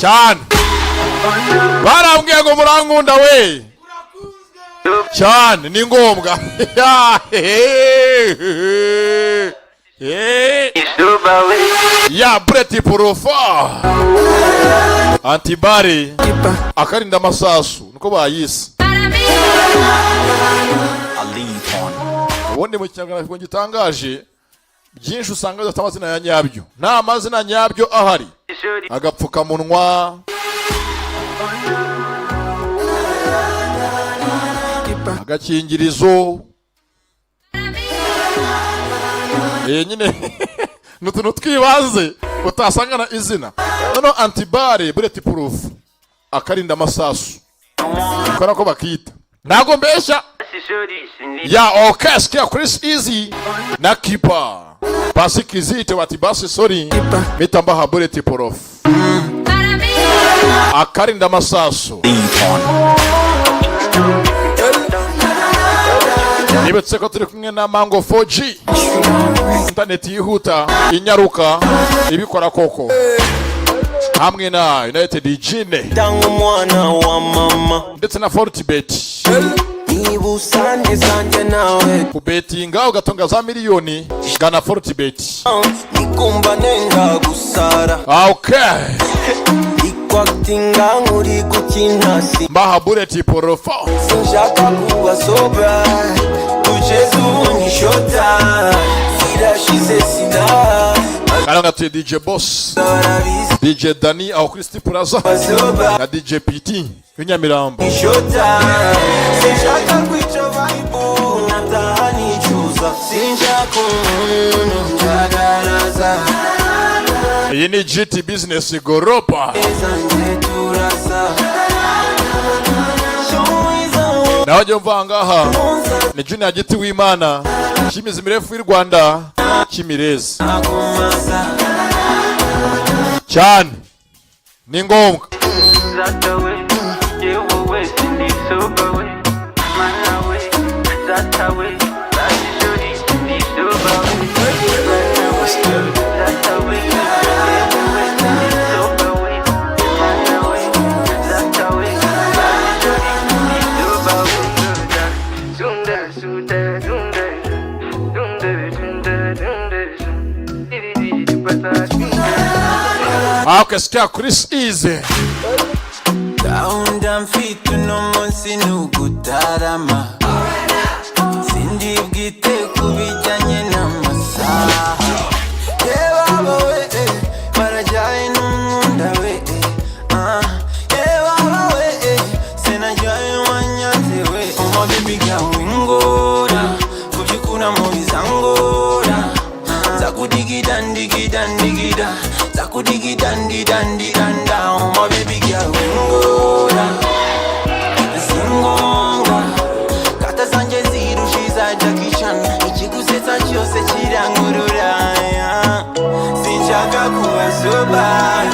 Cyane barambwiye ngo murankunda we cyane, ni ngombwa. Ya bullet proof, anti-balle, akarinda amasasu niko bayise. I leave on. Ubundi mu Kinyarwanda gitangaje byinshi usanga bidafite amazina ya nyabyo, nta mazina nyabyo ahari. Agapfukamunwa, agakingirizo, nyine ni utuntu twibanze utasangana izina. Noneho anti-balle, bullet proof, akarinda amasasu, ukora ko bakita, ntabwo mbeshya. Ya, okay, sikia Chris Easy na Kipa basi kizito bati basi sorry, mpita mbaha bullet proof, akarinda amasasu. Leave on. Nibutse ko turi kumwe na Mango 4G, internet yihuta, inyaruka, ibikora koko, hamwe na United Gin Tanga umwana wa mama. ndetse na Fortibet. Niba usa neza njye nawe. Kubetinga ugatunga za miliyoni, gana Fortibet. Nikumva nenda gusara. Okay. Ikwakitinga nkuri gukina si. Mbaha bullet proof. Sinshaka kuba sober, kugeza ubu nishota irashize sina. Karanga tuye DJ Boss, Barabizi. DJ Dani aho kuri City Plaza Sober. na DJ PT w'inyamirambo. Nishota, sinshaka kwica vibe, nataha nicuza, sinshaka umuntu njagaraza. Iyi ni GT Business Goropa. Zanjye turasa. Naho njye mva ngaha ni Junior Giti w'Imana, cy'imizi mirefu y'u Rwanda, cy'imirezi cyane, ni ngombwa. Zata we, yewe sindi sober we, mana we, zata we, basi sorry, sindi sober we, mana we, zata we, yewe sindi sober we, mana we, zata we, basi sorry, sindi sober we. Sunda, sunda, sunda, sunda, sunda, sunda, sunda. Okay, sikia Chris Easy. Gahunda mfite uno munsi ni ugutarama, sindi bwite ku bijyanye n'amasaha. Yebaba we, barajyaye n'umwunda we, ah. Yebaba we, sinajyaye wanyanze we. Umabibiga wingora kubyikura mu bizangora, nzakudigida ndigida ndigida, nzakudigida ndida ndida. Umabibiga wingora singombwa, kata zanjye zirusha iza Jackie Chan, ikigusetsa cyose kirangurura. Sinshaka kuba sober,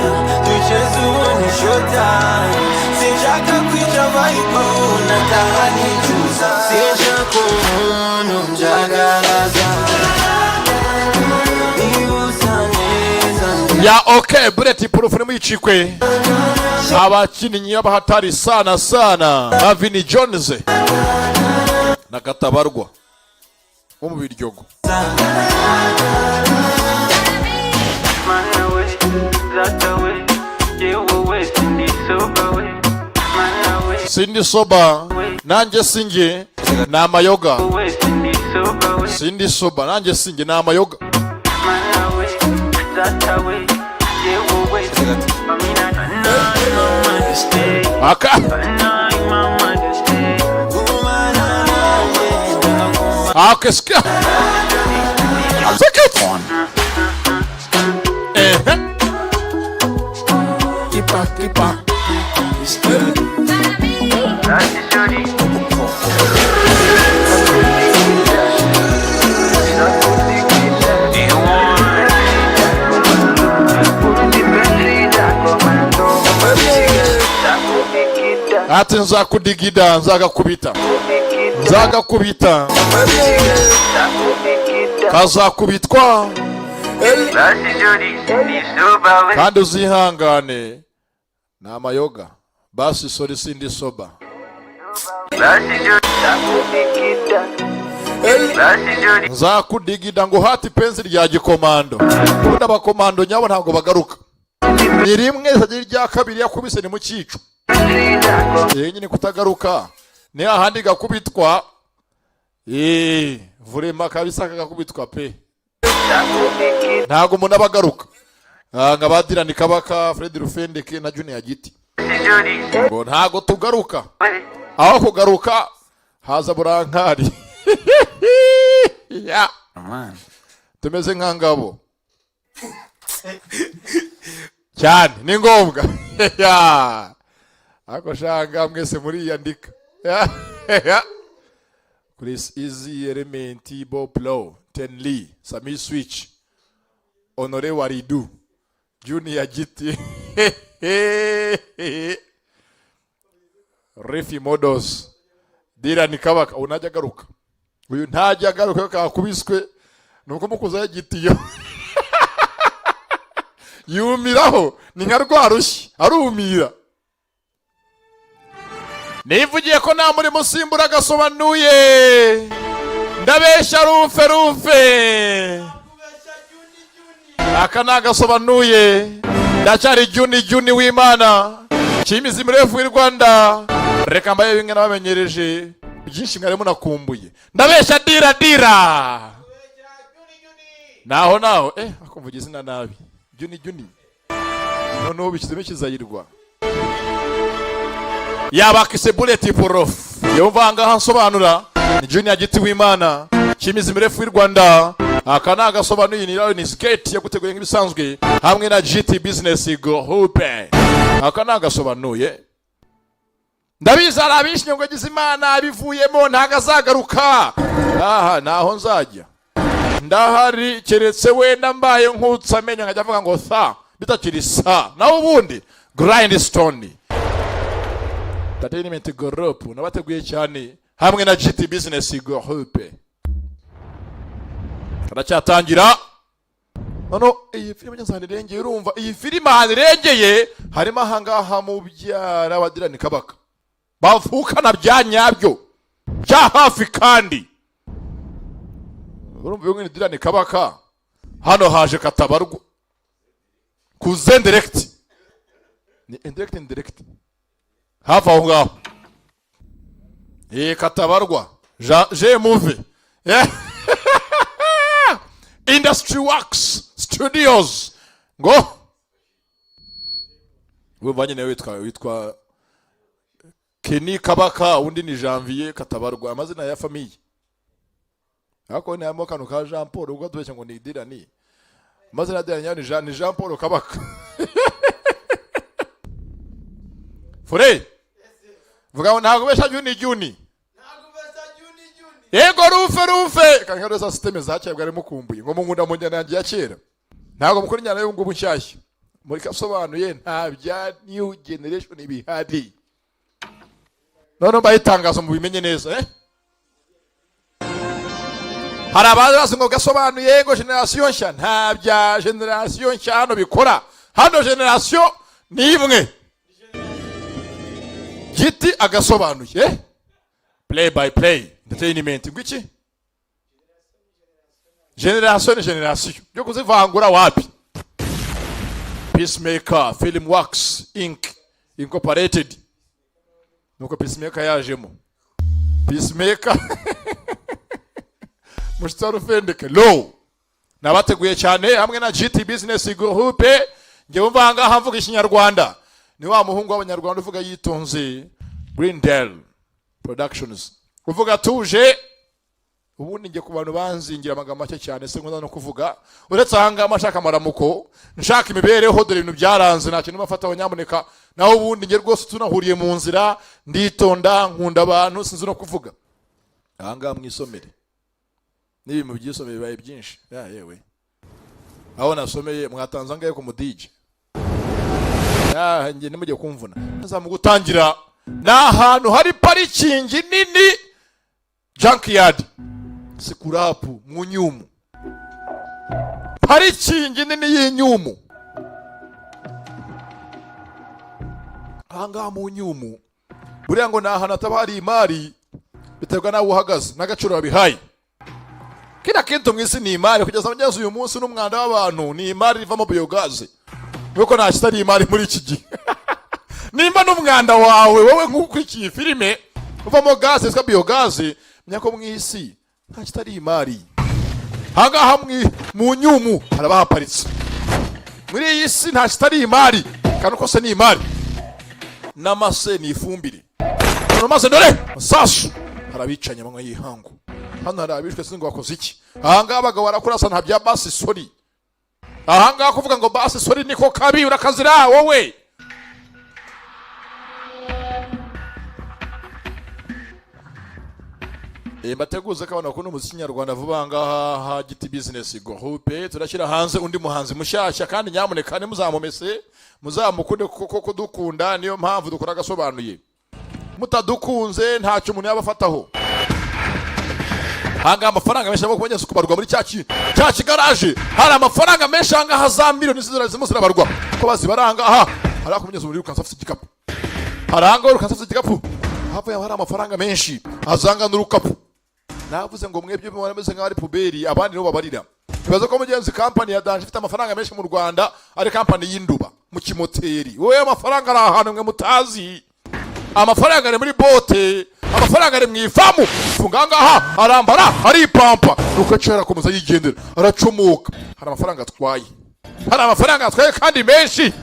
duceze ubundi showtime, sinshaka kwica vibe, nataha nicuza, sinshaka umuntu njagaraza, niba usa neza. Ya, okay, bullet proof nimuyicikwe. Abakinnyi b'abahatari sana sana, Marvin Jones na Katabarwa wo mu Biryogo. Mana we, zata we, yewe sindi sober we, mana we, Sindi sober, nanjye sinjye, ni amayoga. We sindi sober we, Sindi sober, nanjye sinjye, ni amayoga. Mana we, zata we, yewe, amina, na mama stay, Aka na mama stay. Gumana nanjye ndaguma. Aka sikia Sikit. On. Ehe. Kipa kipa. Basi sorry. Ati nzakudigida, nzagakubita, nzagakubita, kazakubitwa. Basi sorry sindi sober we. Kandi uzihangane, ni amayoga. Basi sorry, sindi sober. Basi sorry, nzakudigida. Basi sorry. Nzakudigida ngo hati ipenzi rya gikomando. Ubundi abakomando nyabo ntabwo bagaruka, ni rimwe ritagira irya kabiri. Yakubise ni mu cyico. Nyine kutagaruka ni hahandi gakubitwa, vurema kabisa, kagakubitwa pe, ntabwo umuntu aba agaruka. Nka ba Dylan Kabaka, Fred Rufendeke na Junior Giti, ngo ntabwo tugaruka. Aho kugaruka haza burankari. Ya. Tumeze nka ngabo cyane, ni ngombwa. Ya. Ariko shanga mwese muriyandika. Ya. Ya. Chris Easy, Element, Bob Low, Ten Lee, Sami Switch, Honore Waridu, Junior Giti, Refi Models, Dylan Kabaka. Unajya agaruka uyu, ntajya agaruka iyo kakubiswe. Nuko mukuzaho igitiyo yumiraho, ni nka rwa rushyi, arumira. Nivugiye ko nta murimo usimbura agasobanuye. Ndabeshya rufe rufe? Aka ni agasobanuye. Ndacyari Juni Juni w'Imana cyimizi mirefu w'i Rwanda. Reka mbaye bimwe nabamenyereje byinshi mwari munakumbuye. Ndabeshya dira dira? Naho naho akumvuga izina nabi, Juni Juni, noneho bishyizemo ikizayirwa yabakise bullet proof. Yumva ngaha nsobanura ni Junior Giti w'Imana cyimizi mirefu w'i Rwanda. Aka ni agasobanuye, ni Lions Gate yaguteguye nk'ibisanzwe hamwe na GT Business Group. Aka ni agasobanuye. Ndabizi hari abishinye ngo agize Imana bivuyemo, ntabwo azagaruka. Aha ntaho nzajya, ndahari, keretse wenda mbaye nkutse amenyo nkajya avuga ngo sa bitakiri sa. Naho ubundi Grindstone Entertainment Group nabateguye cyane hamwe na GT Business Group. Karacyatangira. Noneho iyi filime ngeze ahantu irengeye, urumva iyi filime ahantu irengeye harimo ahangaha mubyara wa Dylan Kabaka bavukana bya nyabyo bya hafi. Kandi urumva uyu ni Dylan Kabaka, hano haje Katabarwa kuze direct, ni indirect, indirect hafi aho ngaho. Katabarwa Jean Move. Industry Works Studios, ngo urumva nyine witwa Kenny Kabaka, undi ni Janvier Katabarwa, amazina ya famille. Ariko ni harimo akantu ka Jean Paul, ubwo tubeshya ngo ni Dylan. Amazina ya Dylan nyayo ni Jean Paul Kabaka. Fure vuga ngo ntabwo besha Juni Juni. Yego, rufe rufe kanka za system za kera bwari mukumbuye ngo mukunda mu njyana yanjye ya kera, ntabwo mukora injyana y'ubu ngubu nshyashya. Muri kasobanuye nta bya new generation bihari. Noneho mbaye itangazo mubimenye neza. Hari abazi bazi ngo gasobanuye ngo generation nshya. Nta bya generation nshya hano bikora. Hano generation ni imwe. Giti agasobanuye, Play by Play Entertainment, ngo iki? Generation ni generation, byo kuzivangura wapi. Peacemaker Film Works Inc Incorporated, nuko Peacemaker yajemo. Peacemaker mushitsi Rufendeke low nabateguye cyane hamwe na GT Business Group. Njye wumva ahangaha mvuga Ikinyarwanda ni wa muhungu w'Abanyarwanda uvuga yitonze, Grindel Productions, uvuga tuje. Ubundi njye ku bantu banzingira amagambo make cyane, se nkunda no kuvuga uretse ahangaha nshaka amaramuko, nshaka imibereho. Dore ibintu byaranze, nta kintu bafataho, nyamuneka. Naho ubundi njye rwose tunahuriye mu nzira nditonda, nkunda abantu, sinzi no kuvuga. Ahangaha mwisomere n'ibintu byisomeye bibaye byinshi. Ya yewe, aho nasomeye mwatanze angahe ku mudije? Ya njye ntimujye kumvuna. Nza mu gutangira ni ahantu hari parikingi nini, junkyard, scrap mu nyumu. Parikingi nini y'inyumu ahangaha mu nyumu. Buriya ngo ni ahantu hataba hari imari, biterwa n'aho uhagaze n'agaciro babihaye. Kila kintu mu isi ni imari. Kugeza mugeze uyu munsi, n'umwanda w'abantu ni imari ivamo biyogaze, nuko nta kitari imari muri iki gihe. Nimba n'umwanda wawe wowe nk'ukurikiye iyi filime uvamo gaze yitwa biyogaze, menya ko mu isi nta kitari imari. Ahangaha mu nyumu haraba haparitse. Muri iyi si nta kitari imari, kandi kose ni imari. N'amase ni ifumbire. None maze dore masasu, hari abicanye amanywa y'ihangu hano, hari abishwe, sinzi ngo bakoze iki. Ahangaha abagabo barakurasa, nta bya basi sorry. Ahangaha kuvuga ngo basi sorry niko kabi, urakazira wowe. Mbateguze ko abantu bakunda umuziki nyarwanda, vuba ngaha ha Giti Business Group turashyira hanze undi muhanzi mushyashya, kandi nyamuneka ntimuzamumese, muzamukunde kuko kudukunda niyo mpamvu dukora agasobanuye. Mutadukunze ntacyo umuntu yaba afataho. Ahangaha amafaranga menshi arimo kubageza kubarwa muri cya kigaraje. Hari amafaranga menshi ahangaha, za miliyoni zirimo zirabarwa ko bazibara. Ahangaha hari akumugeza umuriro ukanza afite igikapu, hari ahangaha ukanza afite igikapu, hafi yaho hari amafaranga menshi azanga n'urukapu. Navuze ngo mwebwe murameze nk'aho ari poubelle, abandi nibo babarira. Ibaze ko mugenzi kampani ya danger ifite amafaranga menshi mu Rwanda ari kampani y'induba mu kimoteri. Wowe amafaranga ari ahantu mwe mutazi, amafaranga ari muri bote, amafaranga ari mu ifamu. Funga ngaha, arambara, aripampa, nuko aciye arakomeza yigendera, aracumuka. Hari amafaranga atwaye, hari amafaranga atwaye kandi menshi.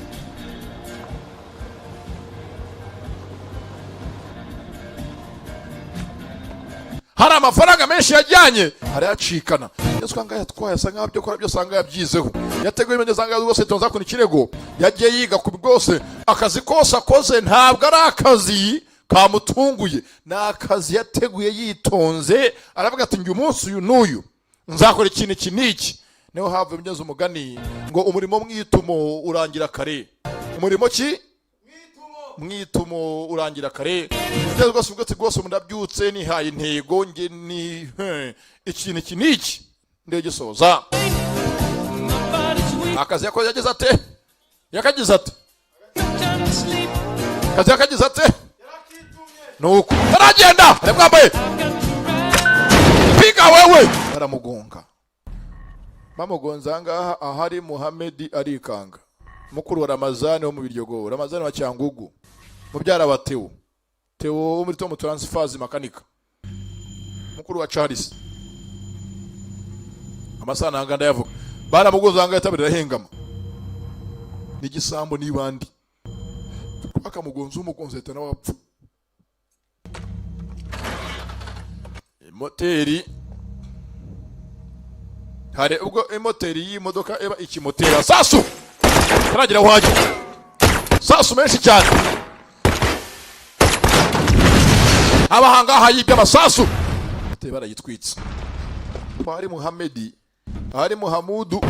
Hari amafaranga menshi yajyanye, arayacikana. Yesu ngaha yatwaye, asa nkaho ibyo akora byose anga yabyizeho, yateguye ibintu anga rwose. Tonza kuna ikirego, yagiye yiga ku bwose. Akazi kose akoze ntabwo ari akazi kamutunguye, ni akazi yateguye yitonze. Aravuga ati: "Njye umunsi uyu n'uyu nzakora ikintu iki n'iki." Niho havuye mugeze umugani ngo umurimo mwitumo urangira kare. Umurimo ki mwitumo urangira kare. Ibyo rwose ubwo ati rwose ndabyutse nihaye intego, nge ni ikintu iki n'iki ndegisoza. Akazi yakoze yagize ate? Yakagize ate? Akazi yakagize ate? Nuko aragenda, aramwambaye, piga wewe, baramugonga. Bamugonze ahangaha ahari Muhamedi arikanga, mukuru wa Ramazani wo mu Biryogo, Ramazani wa Cyangugu, mubyara wa Theo, Theo wo muri Tom Transfers makanika, mukuru wa Charles. Amasaha ntanga ndayavuga. Baramugonze ahangaha, itabira irahengama n'igisambo n'ibandi bakamugonza, umugonze ahita nawe apfa. Moteri, hari ubwo imoteri y'imodoka iba ikimoteri. Sasu taragira aho wajya, sasu menshi cyane aba ahangaha yibye amasasu, moteri barayitwitse. Hari Muhamedi, hari Muhamudu,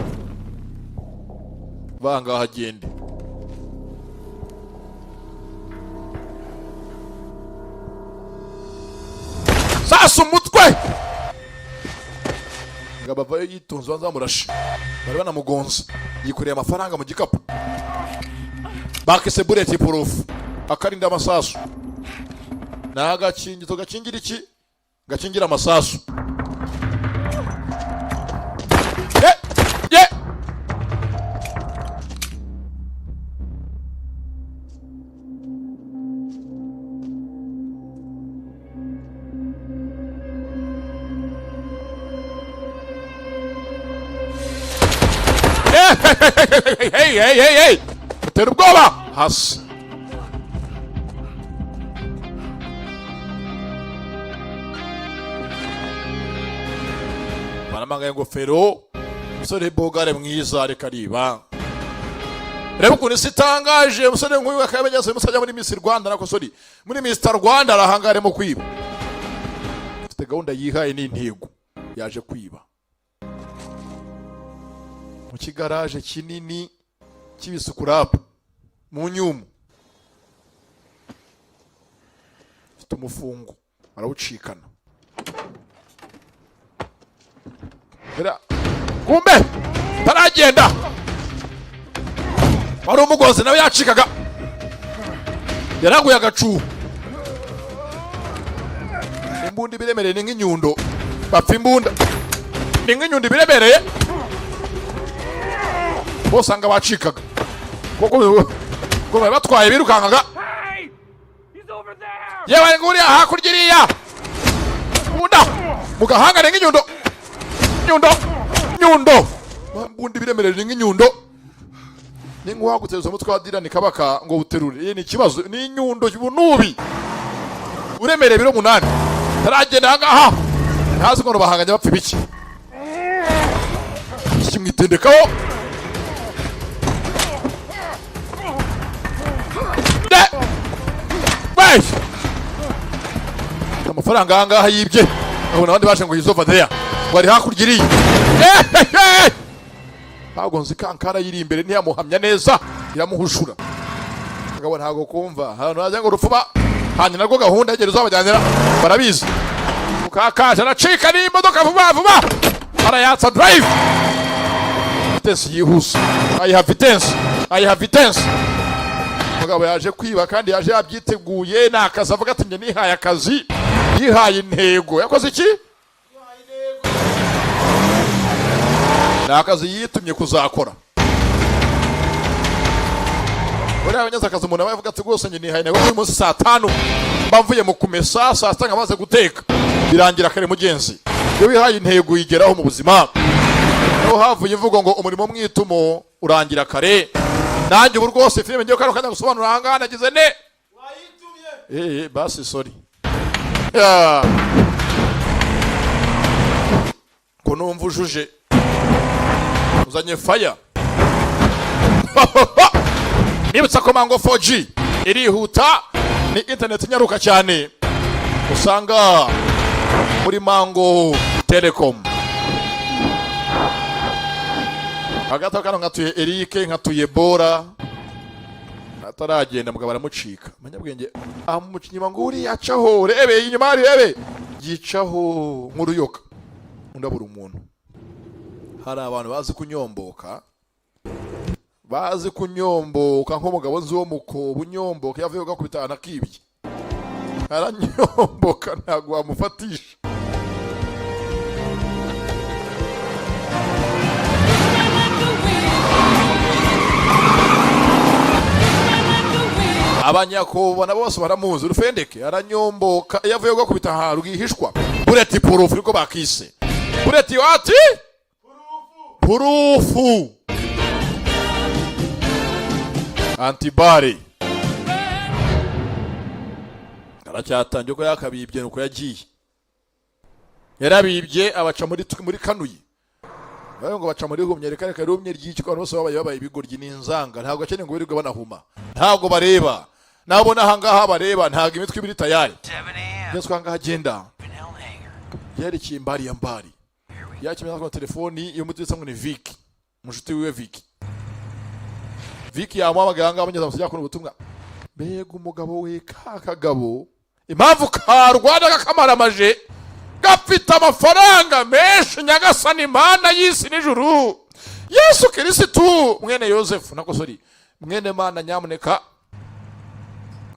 bangaha agende. Sasa umutwe ngo abavayo yitonze, banza bamurashe, bari banamugonze. Yikoreye amafaranga mu gikapu bakise bullet proof, akarinda amasasu. Ni agakingito gakingira iki? Gakingira amasasu. Ye ye hey hey hey hey hey, utera ubwoba hasi. Baramanga ingofero, umusore bogare mwiza, reka riba reba ukuntu isi itangaje. Umusore nk'uyu akaba yageze umusore ajya muri Miss Rwanda, nako sorry, muri Mr Rwanda, arahangara arimo kwiba, afite gahunda yihaye n'intego. Yaje kwiba mu kigaraje kinini cy'ibisukurapu mu nyumu. Afite umufungo, arawucikana. Era Kumbe taragenda, wari umugozi nawe yacikaga, yaraguye agacu. Imbunda ibiremereye ni nk'inyundo, bapfa imbunda ni nk'inyundo ibiremereye, bose usanga bacikaga kuko kuko bari batwaye birukankaga. Yewe, nguriya hakurya iriya imbunda mu gahanga ni nk'inyundo, nyundo, nyundo. Imbunda ibiremereye ni nk'inyundo, ni nk'uwaguteza umutwe wa Dirani kabaka ngo uterure. Iyi ni ikibazo, ni inyundo y'ubunubi uremereye ibiro 8. Taragenda ahangaha, ntazi ngo bahanganye bapfa ibiki. Kimwitendekaho De! Wey! Amafaranga ahangaha yibye, abona abandi baje ngo he's over there, ngo ari hakurya iriya. Eh, ntabwo nzi kankara yiri imbere, ntiyamuhamya neza, iramuhushura. Ngabo ntabwo kumva ahantu hajya ngo rupfuba hanyuma narwo gahunda yegereza uzabajyanira barabizi. Mukakaje aracika n'imodoka vuba vuba, arayatsa drive, vitesse yihuse, ayiha vitesse, ayiha vitesse. Umugabo yaje kwiba kandi yaje yabyiteguye, ni akazi. Avuga ati: "Njye nihaye akazi." Yihaye intego. Yakoze iki? Ni akazi yitumye kuzakora. Buriya abanyaze akazi, umuntu aba yavuga ati: "Rwose njye nihaye intego, uyu munsi saa 5 mba mvuye mu kumesa, saa 6 nkamaze guteka." Birangira kare mugenzi. Iyo wihaye intego uyigeraho mu buzima. Niho havuye imvugo ngo umurimo mwitumo urangira kare. Nanjye ubu rwose filime ngiye kano kanya gusobanura ahangaha nagize ne basi sorry. Ya. Ko numva ujuje uzanye fire. Nibutsa ko Mango 4G irihuta, ni internet inyaruka cyane usanga muri Mango Telecom. Hagati aho kano nkatuye Eric, nkatuye Bora ataragenda, mugabo aramucika. Umunyabwenge amuca inyuma ngo uriya acaho, rebe inyuma, rebe yicaho nk'uruyoka. Undi abura umuntu. Hari abantu bazi kunyomboka, bazi kunyomboka, nk'umugabo nzi wo mukobo unyomboka, yavuye gakubita anakibye, aranyomboka, ntabwo wamufatisha. Abanyakobo nabo bose baramuzi rufendeke, aranyomboka iyo avuye gakubita ahantu rwihishwa. Bullet proof niko bakise. Bullet what? Proof. Anti-balles. Aracyatangiye uko yakabibye, nuko yagiye yarabibye, abaca muri kanuye. Bavuga ngo baca muri humye, reka reka, rumye ry'iki? Abantu bose babaye ibigoryi n'inzanga, ntabwo akeneye ngo birirwe banahuma, ntabwo bareba. Nabona ahangaha bareba, ntabwo imitwe ibiri tayari. Ngeze ahangaha agenda yerekeye imbari ya mbari, yakimenya ko telefoni y'umutetsi ngo ni Vicky, umushuti wiwe Vicky. Vicky yamuhamagaye ahangaha, amugeza amusajya kubona ubutumwa. Mbega umugabo we, ka kagabo impamvu karwana kakamaramaje, gafite amafaranga menshi. Nyagasani Imana y'isi n'ijuru, Yesu Kirisitu mwene Yosefu, nako sorry, mwene Mana, nyamuneka.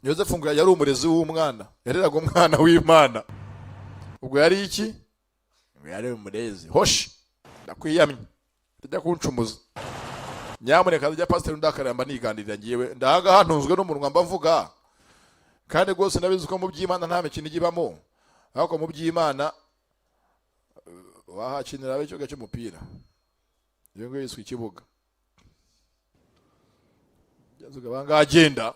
Yosefu ngo yari umurezi w'umwana, yareraga umwana w'Imana. Ubwo yari iki? Ngo yari umurezi. Hoshi, ndakwiyamye, utajya kuncumuza, nyamuneka. Ajya pasiteri ndakaramba niganirira, ngiyewe ndahangaha ntunzwe n'umunwa mbavuga, kandi rwose ndabizi ko mu by'Imana nta mikino ijya ibamo, ariko mu by'Imana wahakinira abe ikibuga cy'umupira, iyo ngiyo yiswe ikibuga. Yazuga agenda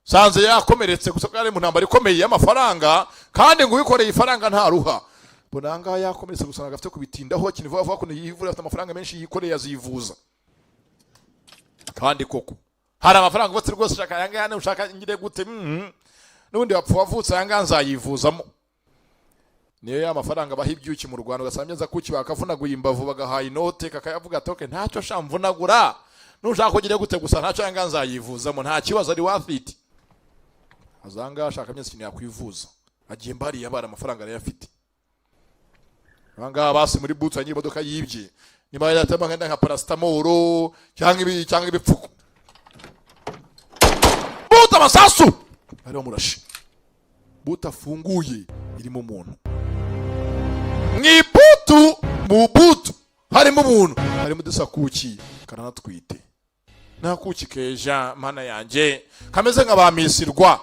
sanze yakomeretse gusa ko yari mu ntambara ikomeye y'amafaranga, kandi ngo uwikoreye ifaranga ntaruha. Mbona ahangaha yakomeretse gusa ntabwo afite kubitindaho, akina vuba vuba kuno yivura, afite amafaranga menshi yikoreye azivuza. Kandi koko hari amafaranga ubatse rwose, ushaka aya ngaya, ushaka ngire gute? N'ubundi wapfa wavutse, aya ngaya nzayivuzamo. Niyo ya mafaranga baha ibyuki mu Rwanda, ugasanga nza kuki bakavunaguye imbavu, bagahaye inote, kakayavuga ati: "Okay, ntacyo sha, mvunagura nushaka kugira gute, gusa ntacyo, aya ngaya nzayivuzamo, nta kibazo, ari worth it." Azanga ashaka myese ikintu yakwivuza, agiye mbariye abara amafaranga arayafite. Ahangaha basi muri booth nyiri imodoka yibye. Niba yatema nka paracetamol cyangwa ibi cyangwa ibipfuko. Boot, amasasu bari bamurashe. Boot afunguye irimo umuntu. Mu iboot, mu boot harimo umuntu, harimo udusakuki. Karanatwite nta kuki keja, mana yanjye, kameze nka ba misirwa.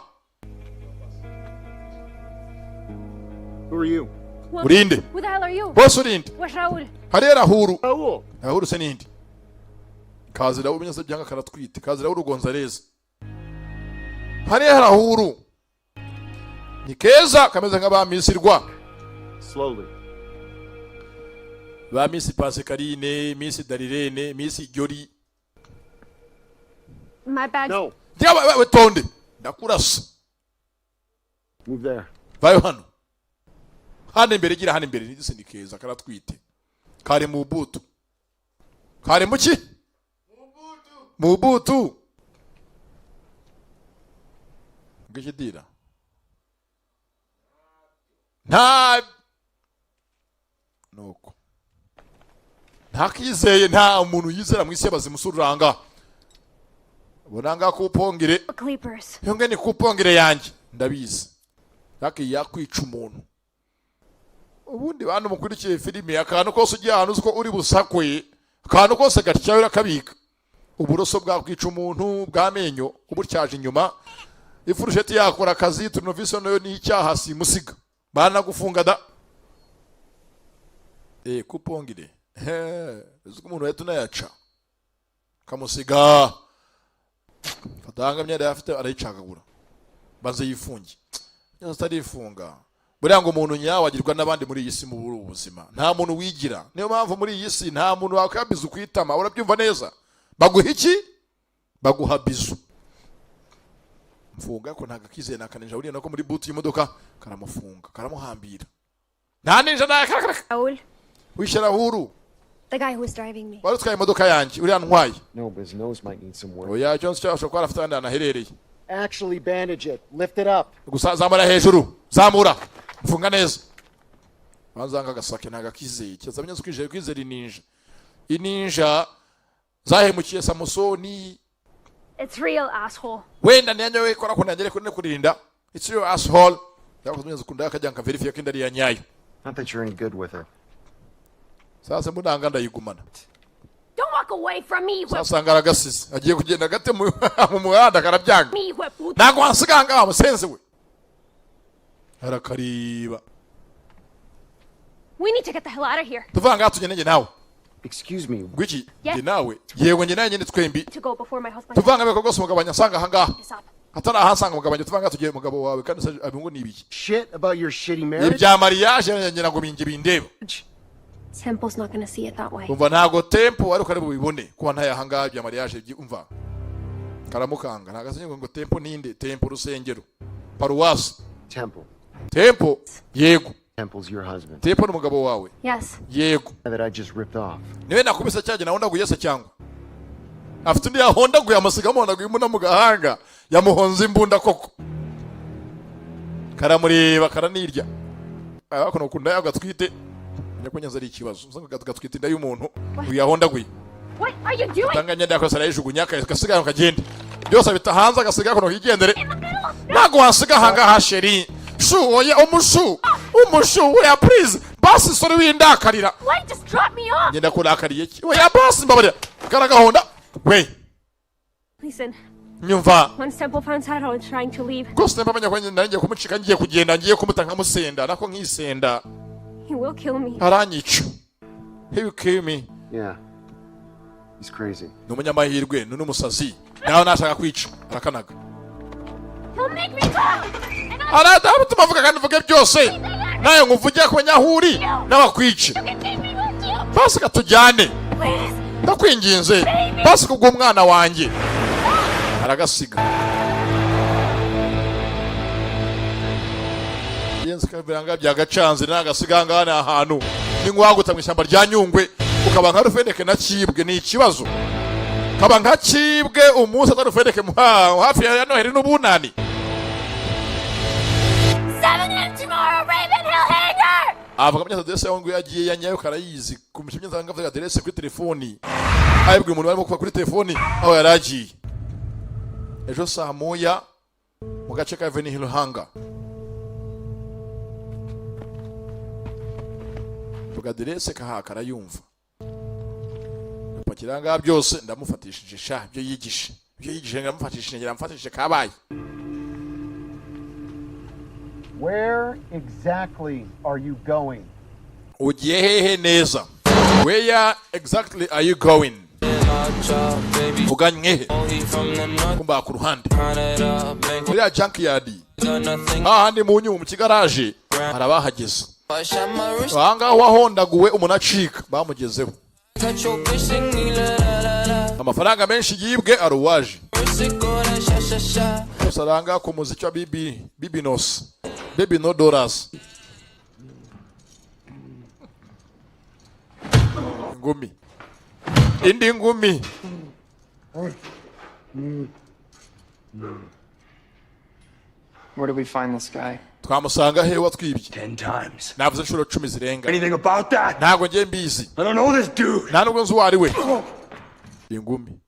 Who are you? Urinde? Who the hell are you? Bose, urinde? Where's Raul? Hariya Rahuru. Raul. Rahuru se ninde? Kazi Raul binyasa byanga, karatwite. Kazi Raul Gonzalez. Hariya Rahuru ni keza, kameze nka ba misirwa. Slowly. Ba Miss Pascaline, Miss Darirene, Miss Jori. My bag. No. Njyewe we, tonde, ndakurasa. Move there. Vayo hano, hano imbere, gira hano imbere. Nigise ni keza, karatwite, kari mu boot. Kari mu ki? Mu boot. Ngikidira nta nuko ntakizeye, nta muntu yizera mu isi y'abazimu. Uranga bonanga kupongere. Clippers. Iyo ni kupongere yanjye, ndabizi yaki yakwica umuntu. Ubundi bantu mukurikiye filime, akantu kose ugiye ahantu uzi ko uri busakwe, akantu kose gatyaye urakabika. Uburoso bwakwica umuntu bw'amenyo ubutyaje inyuma, ifurusheti yakora akazi, tournevis nayo ni icyaha simusiga, banagufunga da. Kupongire uzi ko umuntu wahita unayaca kamusiga. Fatanga imyenda yafite arayicagagura, banze yifunge neza atarifunga. Buriya ngo umuntu nyawe agirwa n'abandi muri iyi si. Mu buri buzima nta muntu wigira, niyo mpamvu muri iyi si nta muntu wakwiha ukwitama. Urabyumva neza? Baguha iki? Baguha bizu. Mfunga ko ntabwo akizeye nakaninja buriya nako muri boot y'imodoka, karamufunga, karamuhambira, nta ninja nta. Raul, Wishyura Huru. the guy who was driving me. Wari utwaye imodoka yanjye, uriya ntwaye. No, but his nose might need some work. Oya, icyo nzi cyo ashobora kuba afite ahandi hantu aherereye. Actually, bandage it. Lift it up. Gusa zamura hejuru, zamura, mfunga neza. Banza nga agasake ntabwo akizeye. Kirazamenya neza kwizera, kwizera ininja. Ininja zahemukiye Samusoni. It's real, asshole. Wenda niyanyo we kora kunangere kuri kurinda. It's your asshole. Yakoze neza kunda akajya nka verify ko indari ya nyayo. Not that you're any good with it. Sasa mbunanga ndayigumana. Don't walk away from me, you Sasa ngaragasize agiye kugenda gate mu muhanda, karabyanga. me, you puta. Ntabwo wansiga wa musenzi we. Arakariba. We need to get the hell out of here. Tuva ngaha tugende njye nawe. Excuse me. Ngwiki? Yes. Njye nawe, yego, njye nawe nyine twembi. To go before my husband Tuvanga beko rwose, umugabo wanjye asanga ahangaha. is up. Atari ahasanga umugabo wanjye, tuvanga tugiye umugabo wawe kandi se abingo ni ibiki? Shit about your shitty marriage? Ibya mariage ngira ngo binge bindeba. Temple's not gonna see it that way. Umva, ntago tempo ariko ari bubibone kuba ntaye ahangaha ibya mariage umva karamukanga ntago asenye ngo tempo ninde? Tempo, urusengero, paruwasi. Temple. Tempo, yego. Temple's your husband. Tempo ni umugabo wawe? Yes. Yego. That I just ripped off. Niwe nakubise cyagihe nahondaguye se, cyangwa afite undi yahondaguye amusiga amuhondaguye imbunda mu gahanga? Yamuhonze imbunda koko. Karamureba, karanirya. Ariko nukunda yagatwite nyakunyaza ari ikibazo, usanga gatwite inda y'umuntu uyahondaguye. What are you doing? Tanga imyenda yakoze arayijugunya, agasiga kagenda byose abita hanze, agasiga kuno higendere. Ntabwo wasiga ahangaha chérie, chou, oya, umushu, umushu, oya, please, basi sorry, windakarira. Wait, just drop me off. Ngenda kurakariye ki? Oya basi mbabarira. Karagahonda we. Listen, Nyumva. once Temple finds out I was trying to leave, Rwose nimba amenya ko nari ngiye kumucika, ngiye kugenda, ngiye kumuta nkamusenda nako nkisenda. he will kill me. Aranyica. He will kill me. Yeah. He's crazy. Ni umunyamahirwe, ni n'umusazi nawe nashaka kwica arakanaga. He'll make me talk! And I Aratuma avuga kandi uvuge byose nawe nkuvuge ko nyahuri n'abakwice. can take me with you! Basi katujyane. Please! Ndakwinginze basi kubw'umwana wanjye. Aragasiga yenze kabiranga byagacanze nagasiga ngaha. Ni ahantu ni nk'uwaguta mu ishyamba rya Nyungwe, ukaba nka Rufendeke na Kibwe. Ni ikibazo kaba nka Kibwe umunsi atari Rufendeke hafi ya Noheli n'Ubunani. 7 a.m. tomorrow, Ravenhill Hangar! Avuga amenya aderese aho ngo yagiye ya nyayo, karayizi kumenya imyenda, avuga aderese kuri telefoni, ayibwira umuntu barimo kuva kuri telefoni aho yari agiye ejo saa 1 mu gace ka Veni Hill Hanga. Vuga aderese kaha karayumva, gapakira ngaha byose. Ndamufatishije sha, ibyo yigishe, ibyo yigishe ndamufatishije, ndamufatishije kabaye. Where exactly are you going? Ugiye hehe neza? Where exactly are you going? Uganye he? Kumba ku ruhande muri ya junkyard, hahandi mu nyuma mu kigaraje, hari abahageze. Ahangaha wahondaguwe umuntu acika, bamugezeho. Amafaranga menshi yibwe, ari uwaje gusa aranga ku muziki wa bibi bibinos, baby no dollars. Ingumi, indi ngumi. Where did we find this guy? Twamusanga he watwibye? 10 times. Navuze inshuro 10 zirenga. Anything about that? Ntabwo ngiye mbizi. I don't know this dude. Nta nubwo nzi uwo ari we. Ingumi.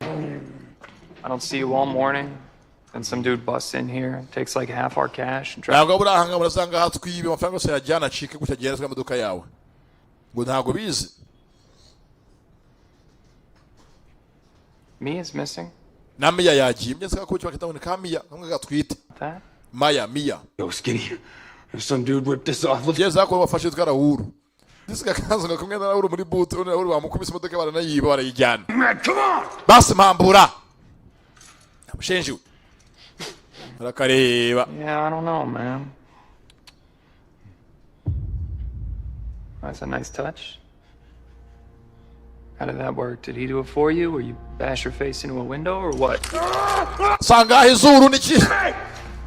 I don't see you all morning. Then some dude busts in here, takes like half our cash, and drives Ntabwo buri ahanga murasanga hatwibe amafaranga yose yajyana, acike gutya, agenda atwaye imodoka yawe, ngo ntabwo bizi. Me is missing. Na Miya yagiye mbyetse ko bakita ngo ni ka Miya kamwe gatwite. That? Maya, Miya. Yo, Skinny. Some dude ripped us off. Look. Ngeze hakuno bafashe yitwa Rawuru, disiga kanzu nga kumwe na Rawuru muri boot, undi Rawuru bamukubise imodoka baranayiba, barayijyana. Man, come on! Basi mpambura amushenji we barakareba. Yeah, I don't know, man. That's a nice touch. How did that work? Did he do it for you, or you bash your face into a window, or what? Sanga aho izuru niki. Hey!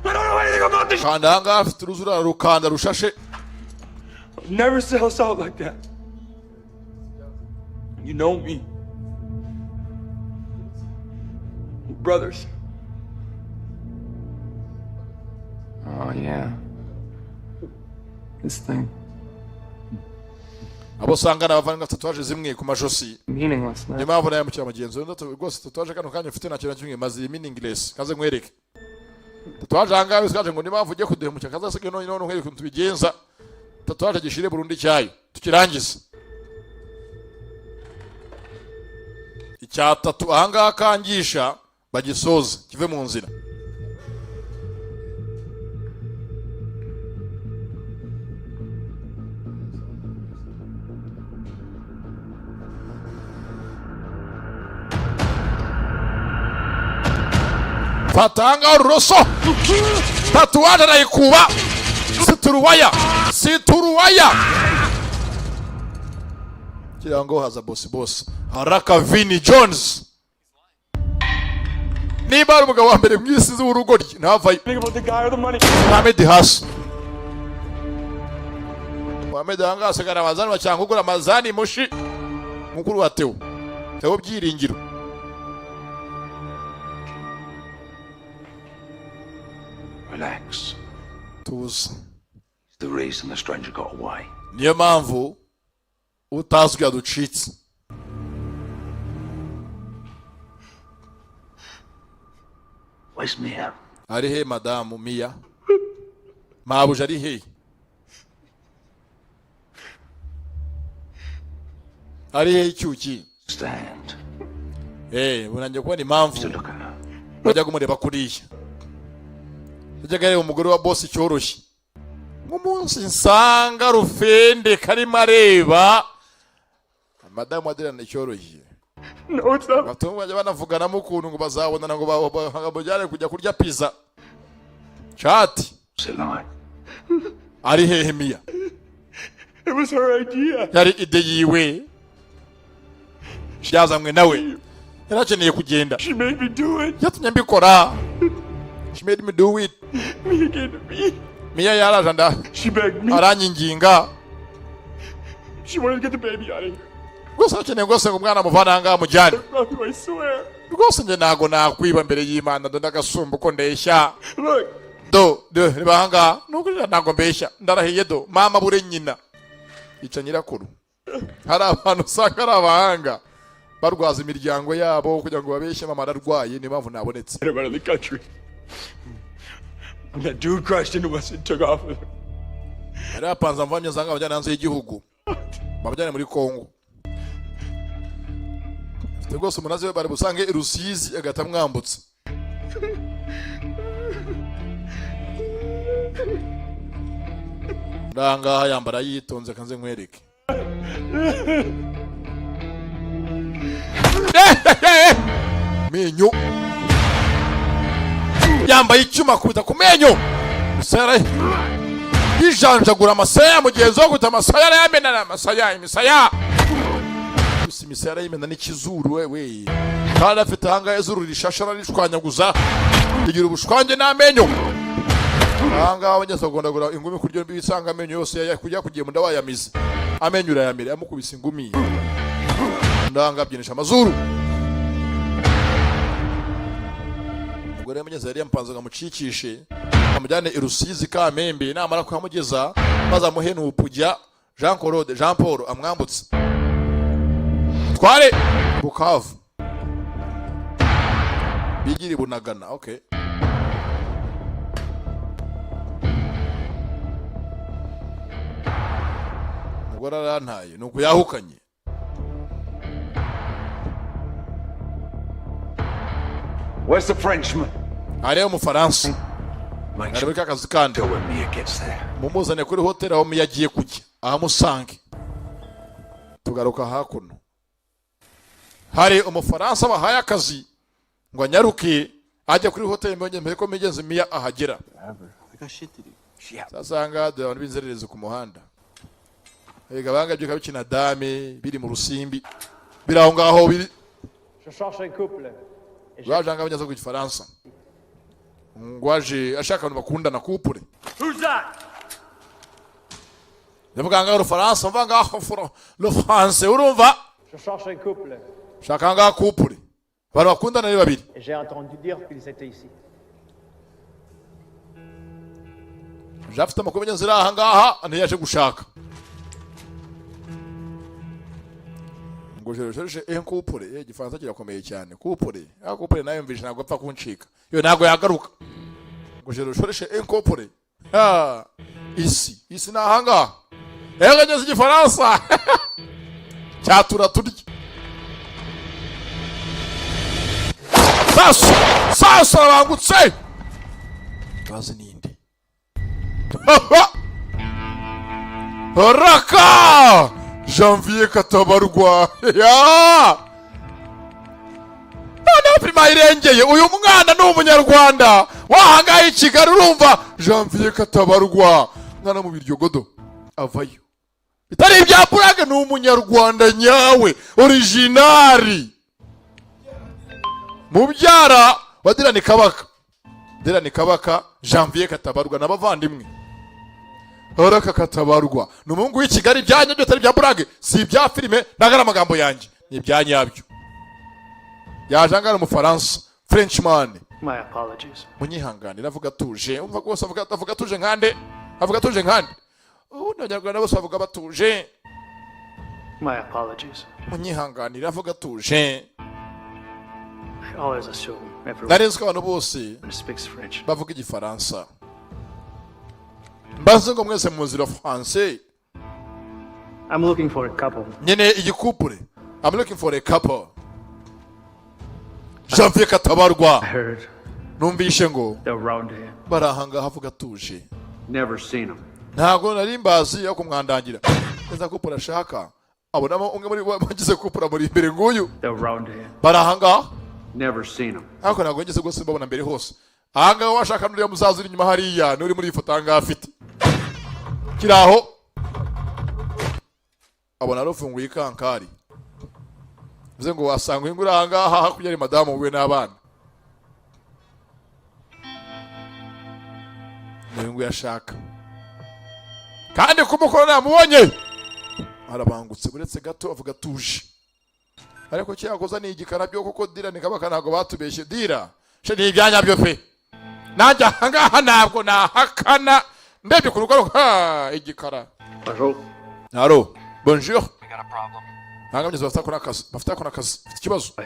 I don't know anything about this. Kanda ahangaha afite uruzura rukanda rushashe. Never sell us out like that. You know me. We're brothers. Oh, yeah. This thing. Abo usanga ni abavandimwe bafite tatouage zimwe ku majosi. Meaningless now. Niyo mpamvu nawe mukira mugenzi we rwose tatouage kano kanya ufite nta kintu na kimwe maze, meaningless. Kaze nkwereke tatouage ahangaha wese ngo niyo mpamvu ugiye kuduhemukira, kaze none none nkwereke ukuntu tubigenza, tatouage gishire burundu icyayo tukirangize. Icya tatu ahangaha kangisha bagisoze kive mu nzira. Fata ahangaha ururoso, tatouage arayikuba, situruwaya, situruwaya kugira ngo haza bosi, bosi haraka Vini Jones. Niba ari umugabo wa mbere mu isi w'urugoryi ntavayo. Think about the guy or the money. Mohamed hasi, Mohamed ahangaha asigara amazani bacyanga ugura amazani mushi mukuru wa Theo, Theo Byiringiro. Relax. Tuza. It's the reason the stranger got away. Niyo mpamvu utazwi yaducitse. Where's Mia? Ari he madamu Miya? Mabuja ari he? Ari he icyuki? Stand. Bunangiye kubona impamvu To look at her. bajya kumureba kuriya, yajyaga areba umugore wa bosi cyoroshye. Nk'umunsi nsanga rufende karimo areba madamu Aderana icyoroshye. No, it's not. Batumva bajya banavuganamo ukuntu ngo bazabonana ngo bamujyane kujya kurya pizza chat. What's it like? Ari hehe Miya? It was her idea. Yari idée yiwe, byazanywe nawe, yari akeneye kugenda. She made me do it. Yatumye mbikora, she made me do it. Me again to me. Miya yaraje nda She begged me. aranyiginga. She wanted to get the baby out of here. Rwose akeneye rwose ngo umwana amuvane aha ngaha amujyane. Love you, I swear. Rwose njye ntago nakwiba mbere y'Imana, ndo ndagasumba uko ndeshya. Look, Do Reba ahangaha, nukuri ntabwo mbeshya, ndarahiye. Do mama bure nyina ica nyirakuru. Hari abantu usanga ari abahanga, barwaza imiryango yabo kugira ngo babeshye mama ararwaye, niyo mpamvu nabonetse. Out of the country. When that dude crashed into us and took off with her. Yari yapanze amuvamye asanga abajyana hanze y'igihugu, babajyane muri Kongo. Afite rwose umunazi we bari busange i Rusizi, agahita amwambutsa. Ndangaha yambara yitonze, kanze nkwereke menyo. Yambaye icyuma, akubita ku menyo gusa, yijanjagura amasaya. Mugenzi we guta amasaya arayamena, amasaya, imisaya gusa, imisaya arayimena n'ikizuru we. Kandi afite ahangaha izuru rishashe, ararishwanyaguza, rigira ubushwange n'amenyo. Ahangaha abageze kugondagura ingumi kuryo bisanga amenyo yose kujya kugiye munda, wayamize amenyo urayamira. Yamukubise ingumi ndanga abyinisha amazuru. Umugore w'umunyezi yari yamupanze ngo amucikishe, amujyane i Rusizi Kamembe, namara kuhamugeza maze amuhe nupujya Jean Claude, Jean Paul amwambutse tware Bukavu, bigire Bunagana. Okay, umugore arantaye, nuko yahukanye. Where's the Frenchman? Hariyo Umufaransa. Make ari muri ka kazi kandi. sure when Mia gets there. Mumuzane kuri hoteli aho Mia agiye kujya, ahamusange. Tugaruka hakuno, hari Umufaransa bahaye akazi ngo anyaruke ajye kuri hoteli mbere ko migenzi Mia ahagera. I got shit to do. Sasanga dore abantu b'inzererezi ku muhanda. Erega abanga byuka bikina dame, biri mu rusimbi, biri aho ngaho biri. Je cherche un couple. Baje ahangaha bageze ku Gifaransa, ngo aje ashaka abantu bakundana, couple. Who's that? Ndavuga ngaho Urufaransa, mvuga ngaho le français, urumva? Je cherche un couple. Shaka ngaho couple, abantu bakundana ari babiri. Et j'ai entendu dire qu'ils étaient ici. Je afite amakuru menshi ari aha ngaha, ntiyaje gushaka ngo je recherche un couple. Igifaransa kirakomeye cyane. Couple, ah, couple nayo mvishe, ntabwo apfa kuncika yo, ntabwo yagaruka. Ngo je recherche un couple, ah, ici, ici ni aha ngaha. Ngeze igifaransa cyatura turya. Sasu sasu, arabangutse, bazi ninde. Raka Janvier Katabarwa ya noneho prima irengeye. Uyu mwana ni Umunyarwanda wahangaye i Kigali, urumva? Janvier Katabarwa, mwana mu Biryogodo, avayo bitari ibya burage, ni Umunyarwanda nyawe, original, mubyara wa Dirani Kabaka. Dirani Kabaka, Janvier Katabarwa n'abavandimwe. Raka Katabarwa ni umuhungu w'i Kigali. Ibya nyabyo, atari ibya burage, si ibya filime, ntabwo ari amagambo yanjye, ni ibya nyabyo. Yaje angana Umufaransa, Frenchman. My apologies. Munyihanganira, avuga atuje. Umva rwose, avuga atuje nkande, avuga atuje nkande. Ubundi Abanyarwanda bose bavuga batuje. My apologies. Munyihanganira, avuga atuje. I always assume everyone Nari nzi ko abantu bose speaks French. bavuga Igifaransa, mbaze ngo mwese muzira français. I'm looking for a couple. Nyene igikupure. I'm looking for a couple. Janvier Katabarwa. I heard Numvishe ngo they're around here. bari ahangaha, avuga atuje. Never seen him. Ntabwo nari mbazi yo kumwandangira neza. Couple ashaka, abonamo umwe muri bo bagize couple muri imbere, nguyu. They're around here. Bari ahangaha. Never seen him. Ariko ntabwo ngeze rwose mbabona mbere hose ahangaha. Washaka n'uriya musaza uri inyuma hariya, n'uri muri iyi foto ahangaha afite kiri aho. Abona rufunguye ikankari, bivuze ngo wasanga uyu nguyu uri ahangaha hakurya ari madamu we n'abana. N'uyu nguyu ashaka, kandi ku mukono yamubonye, arabangutse. Uretse gato, avuga atuje, ariko cyakoza ni igikara byo kuko. Dira ni Kabaka, ntabwo batubeshye. Dira she ni ibyanya byo pe. Nanjye ahangaha ntabwo nahakana, ndebye ku rugo ha igikara. Bonjour. Allo, bonjour. We got a problem. Ntabwo bafite akora akazi, bafite akora akazi, bafite ikibazo. We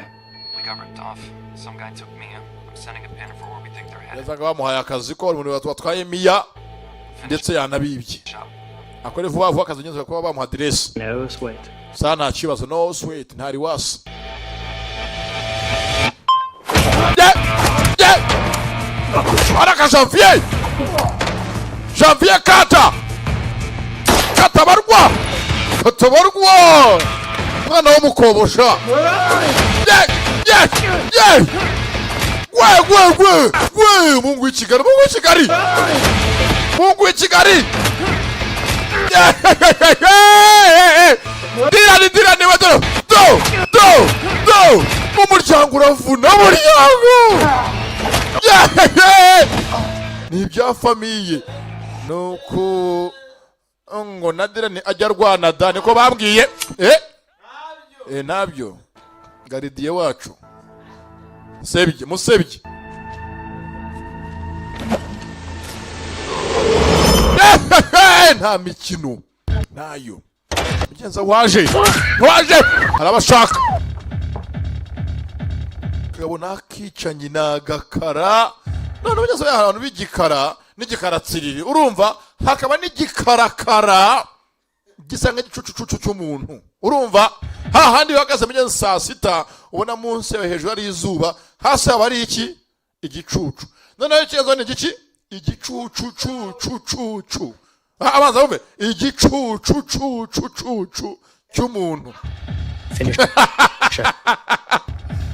got ripped off. Some guy took Mia. I'm sending a pin for where we think they're headed. Yazaga bamuhaye akazi ko umuntu watwaye Miya ndetse yanabibye, akore vuba vuba akazi ngenzi kuba bamuha aderesi. No sweat. Sa nta kibazo, no sweat, ntari wasi. Ye ye araka Janvier, Janvier kata katabarwa, katabarwa, mwana w'umukobosha. Ye ye ye, gwe gwe gwe gwe, Mungu w'i Kigali, Mungu w'i Kigali, Mungu w'i Kigali. Dirani dirani we, do do do do, umuryango uravuna umuryango. Ni ibya famille, nuko ngo na Dirani ajya arwana da, niko bambwiye. Eh eh, ntabyo, gardien wacu sebye musebye. Nta mikino ntayo, mugenza waje waje arabashaka, kagabo akicanyi ni agakara. None mugenzi we, ahantu b'igikara n'igikaratsiriri, urumva hakaba n'igikarakara gisa nk'igicucucucu cy'umuntu. Urumva hahandi uhagaze mugenzi saa sita, ubona munsi yawe hejuru ari izuba, hasi haba ari iki? Igicucu. Noneho ikibazo ni igiki? Igicucucucucucu. Abanza wumve igicucucucucucu cy'umuntu.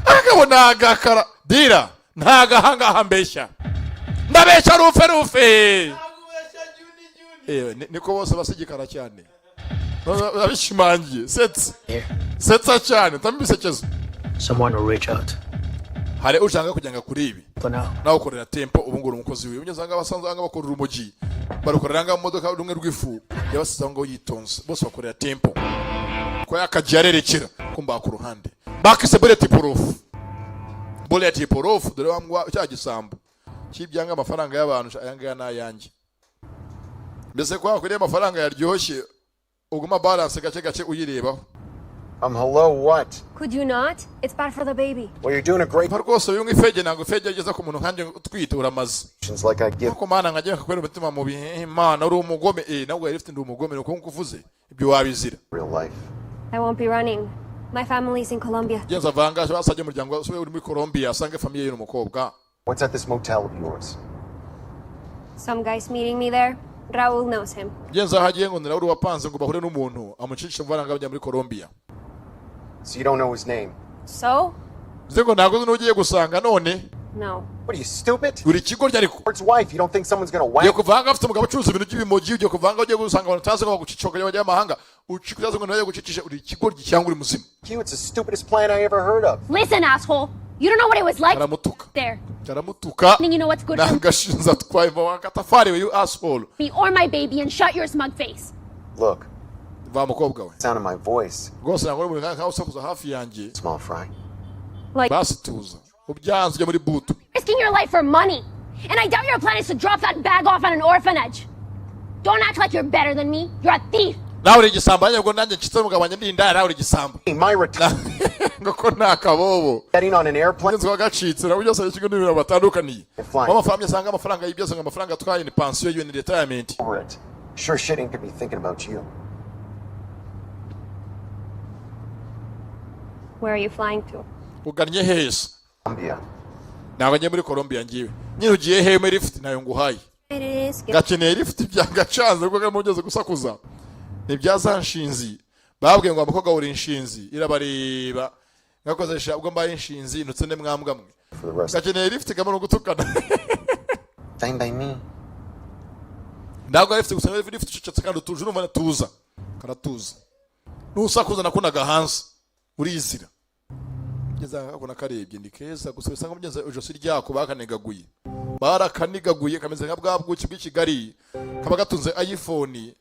Akagabo ni agakara dira, nta gahangaha mbeshya, ndabeshya rufe rufe. Niko bose basigikara cyane, babishimangiye setsa setsa cyane tambisekezo. Someone will reach out. Hari ushaka kugira ngo kuri ibi. For now. Nawe ukorera tempo, ubu ngubu umukozi wiwe ugeze ahangaha, basanzwe ahangaha bakorera umugi, barukorera ngaha mu modoka rumwe rw'ifu yabasize aho ngaho yitonze, bose bakorera tempo ko yakagiye arerekera kumba ku ruhande bakise bullet proof, bullet proof. Dore wa mbwa, cya gisambo cy'ibyanga amafaranga y'abantu, aya ngaya ni ayanjye. Mbese kwa kuriya amafaranga yaryoshye, uguma balance gake gake uyirebaho. Hello, what? Could you not? It's bad for the baby. Well, you're doing a great Mpa rwose uyu ifege, ntabwo ifege ageza ku muntu nkanjye utwite, uramaze. Like I give. Nkuko Mana nkajya kakubera umutima mubi. Mana uri umugome, nabwo yari ifite, ndi umugome nuko nkuko uvuze ibyo wabizira. Real life. I won't be running. My family's in Colombia. Genza avanga basajye umuryango we uri muri Colombia, asange famille ye n'umukobwa. What's at this motel of yours? Some guy's meeting me there. Raul knows him. Genza aho agiye ngo ni Raul wapanze ngo bahure n'umuntu amucishe amafaranga bajya muri Colombia. So you don't know his name? So? Bivuze ngo ntabwo uzi n'ugiye gusanga none. No. What are you, stupid? Buri kigo ryari ko It's wife. You don't think someone's gonna ugiye whack kuvanga afite umugabo ucuruza ibintu by'ibimogi, ugiye kuvanga ugiye gusanga abantu utazi ngo bagucica bakajya bajya amahanga uci utazi ngo nawe gucicisha, uri ikigoryi cyangwa uri muzima? You? It's the stupidest plan I ever heard of. Listen, asshole. You don't know what it was like Aramutuka. there. Aramutuka. You know what's good for Ntagashinze atwaye katafari we, you asshole. Me or my baby and shut your smug face. Look, Va mukobwa we. Sound of my voice. Rwose ntabwo uri nkaho usakuza hafi yanjye. Small fry. Like Basi tuza, ubyanze ujya muri butu. Risking your life for money. And I doubt your plan is to drop that bag off at an orphanage. Don't act like you're better than me. You're a thief. Nawe uri igisambo, nanjye ubwo nanjye nshyitse umugabo wanjye ndi indaya, nawe uri igisambo. My return. Ngo ko nta kabobo. Getting on an airplane. Mugenzi wa gacitse nabo byose ikigo n'ibintu batandukaniye. Flying. Amafaranga asanga amafaranga y'ibyo ngo amafaranga atwaye ni pansiyo yiwe, ni retirement. Over it. Sure shit ain't gonna be thinking about you. Where are you flying to? Ugannye heza? Colombia. Ntabwo ngiye muri Colombia ngiwe nyine. Ugiye hehe? Muri lift ntayo nguhaye. It is. Gakeneye lift byagacanze kuko karimo ugeze gusakuza ni bya za nshinzi babwiye ngo abakobwa uri inshinzi irabareba ngakozesha ubwo mbaye inshinzi ntutse ne mwambwa mwe. For the rest. Gakeneye lift kamwe no gutukana. Fine by me. Ntabwo ari lift gusa, lift ucecetse kandi utuje, urumva natuza karatuza, nusakuza nakunaga hanze urizira. Ngeze aha kakuna karebye ni keza gusa, bisanga mugenzi ijosi ryako bakanigaguye, barakanigaguye, kameze nka bwa bwuki bw'i Kigali kaba gatunze iPhone,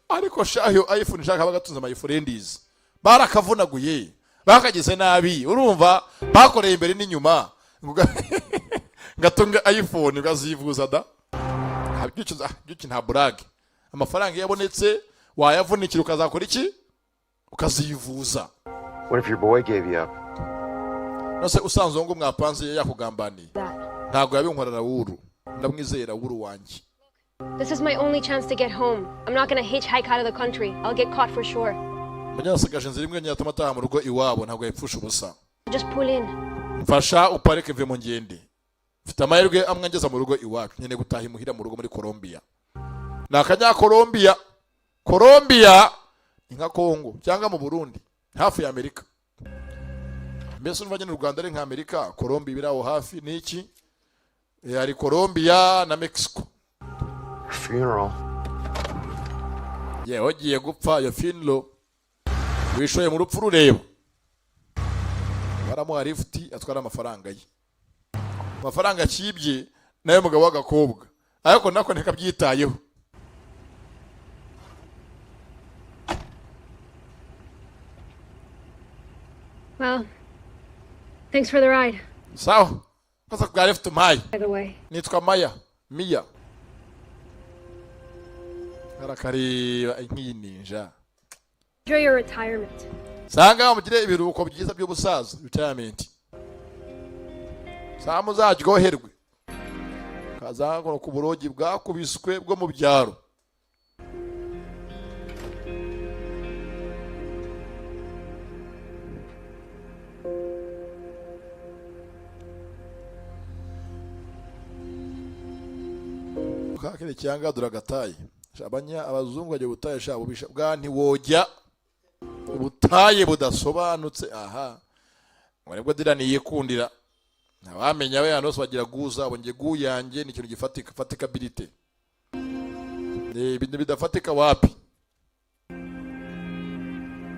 ariko shayo iPhone shaka kaba gatunze my friends, barakavunaguye, bakagize nabi, urumva bakoreye imbere n'inyuma. Ngatunga iPhone ukazivuza da. Byuki, byuki, nta burage. Amafaranga iyo abonetse wayavunikira ukazakora iki? Ukazivuza. What if your boy gave you up? Nose usanzwe ngo mwapanze yakugambaniye? Ntabwo yabinkorera Rawuru, ndamwizeye Rawuru wanjye. This is my only chance to get home. I'm not gonna hitchhike out of the country. I'll get caught for sure. Munyasigaje inzira imwe yatuma ataha mu rugo iwabo, ntabwo yayipfusha ubusa. Just pull in. Mfasha uparike mve mu ngende, mfite amahirwe amwe angeza mu rugo iwacu. Nkeneye gutaha imuhira mu rugo muri Colombia. Ni akanyakolombia. Colombia ni nka Congo cyangwa mu Burundi, hafi ya Amerika. Mbese urumva nyine u Rwanda ari nka Amerika, Colombia ibiri aho hafi ni iki? Hari Colombia na Mexico. Funeral. Yewe, ugiye gupfa iyo funeral, wishoye mu rupfu rureba. Baramuha lifuti atwara amafaranga ye, amafaranga akibye nayo mugabo w'agakobwa, ariko nako ntikabyitayeho. Well, thanks for the ride, Sawa, kosa bwa lifuti umpaye. by the way. Nitwa Maya, Miya. Arakareba nk'iyi ninja. Enjoy your retirement. Sanga mugire ibiruhuko byiza by'ubusaza, retirement. Saa muzaryoherwe kazakora ku burogi bwakubiswe bwo mu byaro. Kakere cyangwa duragataye abanya abazungu bagiye ubutaye sha bubisha bwa ntiwojya ubutaye budasobanutse. Aha ngo nibwo Dylan yikundira, ntawamenya we. Hano hose bagira guza abo. Nge gu yanjye ni ikintu gifatika, fatikabilité. Ibintu bidafatika wapi.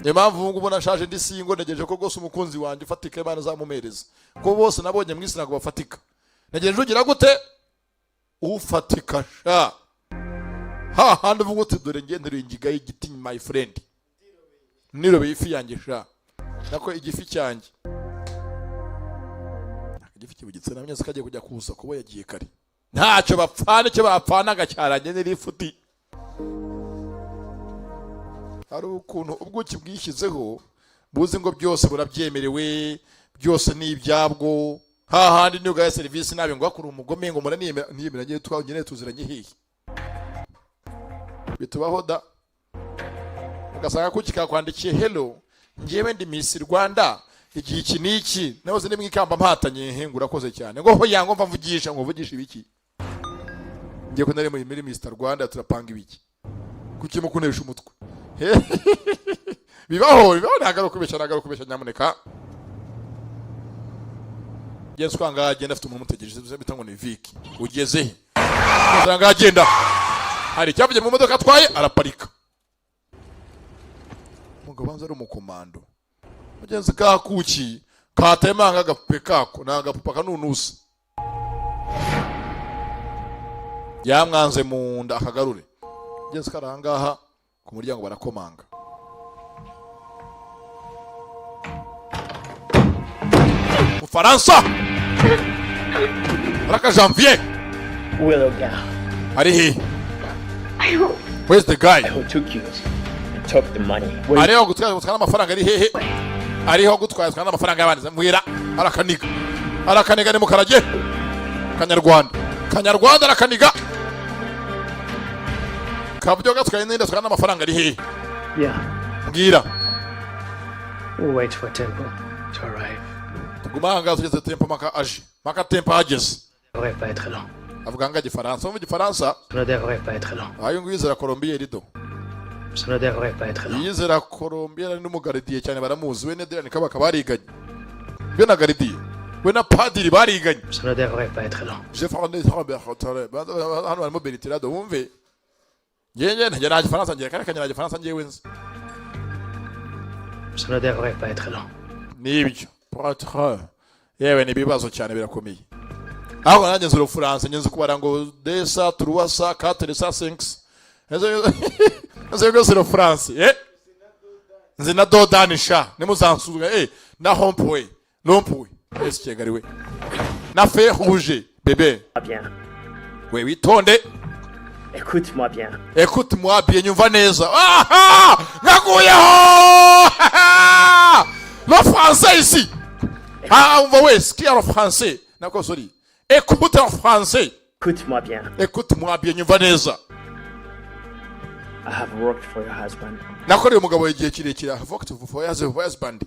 Niyo mpamvu ubu ngubu nashaje ndi single, ntegereje ko rwose umukunzi wanjye ufatika Imana azamumereza, ko bose nabonye mu isi ntabwo bafatika. Ntegereje ugira gute? Ufatika sha, ha handi uvuga uti: "Dore ngendereye ingiga y'igiti, my friend, nirobeye ifi yanjye sha, nako igifi cyanjye." Igifi kibugitse namenye se kagiye kujya kuza kuba yagiye kare, ntacyo bapfana, icyo bapfanaga cyaranye n'irifuti. Hari ukuntu ubwuki bwishyizeho buzi ngo byose burabyemerewe, byose ni ibyabwo. Hahandi niyo ugaye serivisi nabi ngo hakure umugome ngo muraniyemera, niyemera ngiye twanyine tuziranye hehe? Bitubaho da, ugasanga kuki kakwandikiye: "Hello, njyewe ndi Miss Rwanda igihe iki n'iki, nahoze ndi mu ikamba mpatanye." He, ngo urakoze cyane, ngo hoya, ngo mva mvugisha, ngo mvugisha ibiki? Ngiye ko nari muri Mr Rwanda, turapanga ibiki? Kuki mu kuntesha umutwe? Bibaho, bibaho, ntabwo ari ukubeshya, ntabwo ari ukubeshya nyamuneka. Yesu kwanga agenda afite umuntu umutegereje bita ngo ni Vicky. Ugeze he? Usanga agenda hari icyavuye mu modoka atwaye, araparika. Umugabo banza ari umukomando mugenzi kakuki katemanga agapupe kako ni agapupa kanunusa yamwanze mu nda akagarure. Mugenzi kari ahangaha ku muryango, barakomanga. Mufaransa araka Janvier. Willow gal. Ari he? Where's the guy? Who took you and took the money? Where Ariho gutwara n'amafaranga, ari hehe? Ariho gutwara n'amafaranga y'abandi, mbwira. Arakaniga, arakaniga, ni mukarage kanyarwanda, kanyarwanda arakaniga kabyo gatwaye n'inda atwara n'amafaranga, ari hehe? Yeah, Mbwira. we'll wait for Temple to arrive. Tuguma ahangaha tugeze Tempo maka aje, maka Tempo ahageze. Devrait pas être long. Avuga ngo igifaransa, mu gifaransa. Ça ne devrait pas être long. Ayo nguyu yizera Colombier rido. Ça ne devrait pas être long. Yizera Colombier ari n'umugaridiye cyane, baramuzi we na Dylan Kabaka bariganye, we na garidiye, we na padiri bariganye. Ça ne devrait pas être long. Je parle hano harimo Bertirado, wumve ngewe ntajya nta gifaransa ngira kare kanyara gifaransa ngewe nzi. Ça ne devrait pas être long. Nibyo Patre, yewe ni ibibazo cyane birakomeye, ahubwo nanjye nzi urufuransa, ngenzi kubara ngo deux cents, trois cents, quatre cents, cinq cents, nzi rwose urufuransa, nzi na dodani sha nimuzansuzwe, na rond-point, rond-point ese kigari we na feu rouge. Bébé. Bien. We, witonde. Écoute-moi bien. Écoute-moi bien, nyumva neza. Aha, naguyeho le français ici. Ah, umva wese qui a le français nako, sorry, écoute en français. Écoute-moi bien. Écoute-moi bien, nyumva neza. I have worked for your husband Nakoreye umugabo igihe kirekire. I have worked for his husband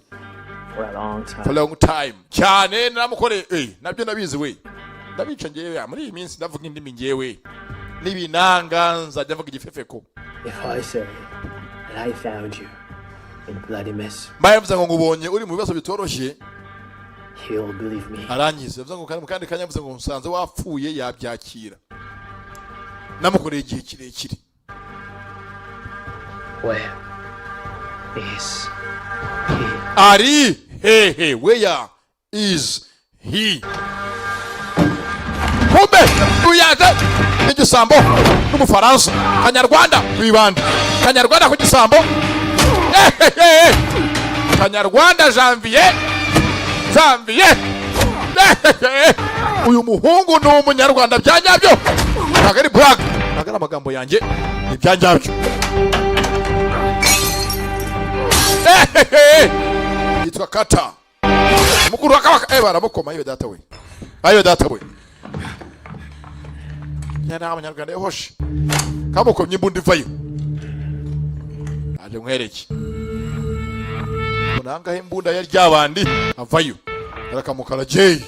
for a long time. for a long time cyane naramukoreye. Nabyo ndabizi we, ndabica ngewe. Muri iyi minsi ndavuga indimi ngewe n'ibinanga, nzajya mvuga igifefeko. If I say that I found you in bloody mess, Mbaye mvuze ngo ngubonye uri mu bibazo bitoroshye, he'll believe me. Arangiza yavuze ngo kandi mu kandi kanya mvuze ngo nsanze wapfuye, yabyakira. Namukoreye igihe kirekire. Where is he? Ari hehe? Where is he? Kumbe uyaje n'igisambo n'Umufaransa. Kanyarwanda kwibanda, Kanyarwanda ku gisambo. Ehehe. Kanyarwanda Janvier, Janvier. Ehehe. Uyu muhungu ni Umunyarwanda bya nyabyo, ntabwo ari blague, ntabwo ari amagambo yanjye, ni ibya nyabyo. Ehehe. Yitwa Kata, mukuru wa Kabaka. Baramukoma. Ayiwe data we, ayiwe data we, yari Abanyarwanda yahoshe kamukomye imbunda ivayo. Aje nkwereke nangahe imbunda ya ryabandi avayo, arakamukara jay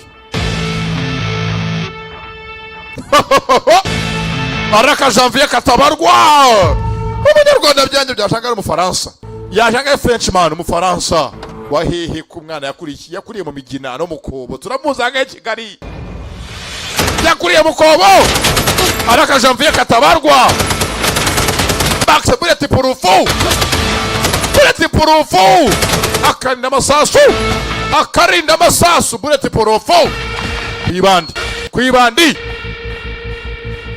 araka Janvier Katabarwa, Umunyarwanda byanjye byashaka ari Umufaransa, yashaka ari Frenchman. Umufaransa wahehe ku mwana yakuriye, yakuriye mu Migina no mu Kobo, turamuzi ahangaha i Kigali, yakuriye mu Kobo. Araka Janvier Katabarwa, max bullet proof, bullet proof, akarinda amasasu, akarinda amasasu, bullet proof kwibandi, kwibandi.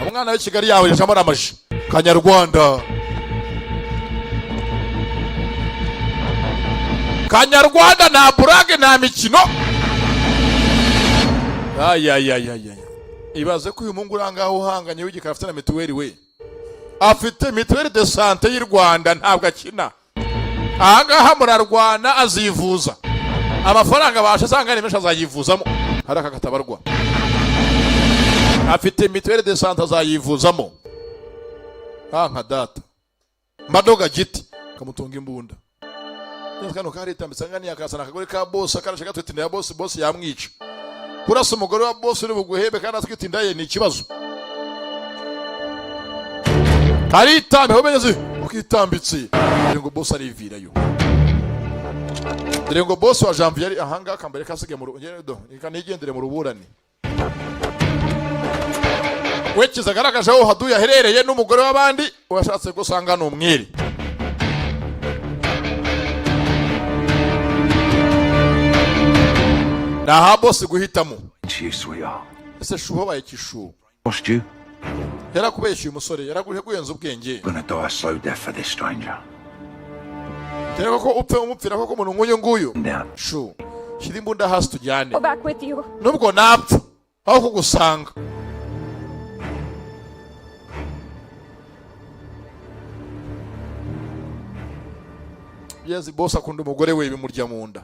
Umwana w'i Kigali yawe aramaje. Kanyarwanda, Kanyarwanda, nta blague, nta mikino. Ayayayaya, ibaze ko uyu mungu uri ahangaha uhanganye w'igikara afite na mituweli we, afite mutuelle de santé y'u Rwanda, ntabwo akina ahangaha. Murarwana, azivuza. Amafaranga abasha asanga ni menshi, azayivuzamo. Hari aka katabarwa afite mutuelle de santé, azayivuzamo. Ah, nka data mbadoga giti kamutunga imbunda. Kano karitambitse ngani, yakasana akagore ka boss, akarashe gatwite inda ya boss. Boss yamwica. Kurasa umugore wa boss uri buguhebe kandi atwite inda ye ni ikibazo. Karitambika umenyeze ukitambitse, dore ngo boss arivirayo, dore ngo boss wa Janvier ari ahangaha. Kambere kasigaye mu rugendo, reka nigendere mu ruburane. Wekiza agaragaje aho haduye aherereye n'umugore w'abandi washatse gusanga ni umwere. Ni aha boss guhitamo. You, sweetheart. Ese shuho wabaye kishu? Lost you. Yarakubeshye uyu musore, yaraguhenze ubwenge. Gonna die a slow death for this stranger. Cyane ko upfe umupfira koko umuntu nk'uyu nguyu. Down. Shu, shyira imbunda hasi tujyane. Go back with you. Nubwo napfa aho kugusanga. Yezi boss akunda umugore we bimurya mu nda,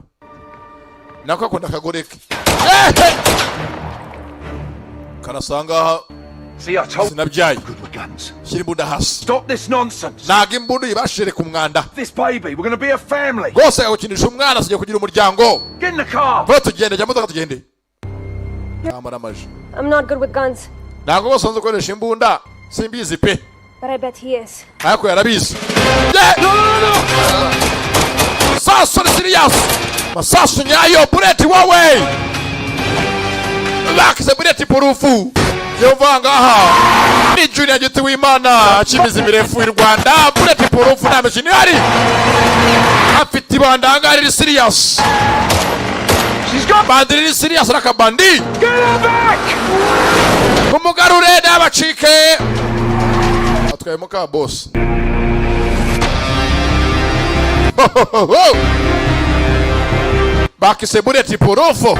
nako akunda akagore ke. Ehe! Karasanga aha. See, I told Sinabyaye. good with guns. Shyira imbunda hasi. Stop this nonsense. Ntabwo imbunda uyibashire ku mwanda. This baby, we're gonna be a family. Rwose gukinisha umwana, tugiye kugira umuryango. Get in the car. Vuba tugende, jya modoka tugende. Kamara amaje. I'm not good with guns, Ntabwo bose nzi gukoresha imbunda, simbizi pe. but I bet he is. Ariko yarabizi. Masasu ni serious, masasu nyayo, bullet wowe bakize bullet proof. Yumva ngaha ni Junior Giti w'Imana kimizi mirefu y'u Rwanda, bullet proof, nta mikino ihari. Afite ibandanga riri serious, bandi riri serious n'akabandi. Get her back! Umugarure n'abacike atwaye muka boss. Ho, ho, ho, ho. Bakise bullet proof.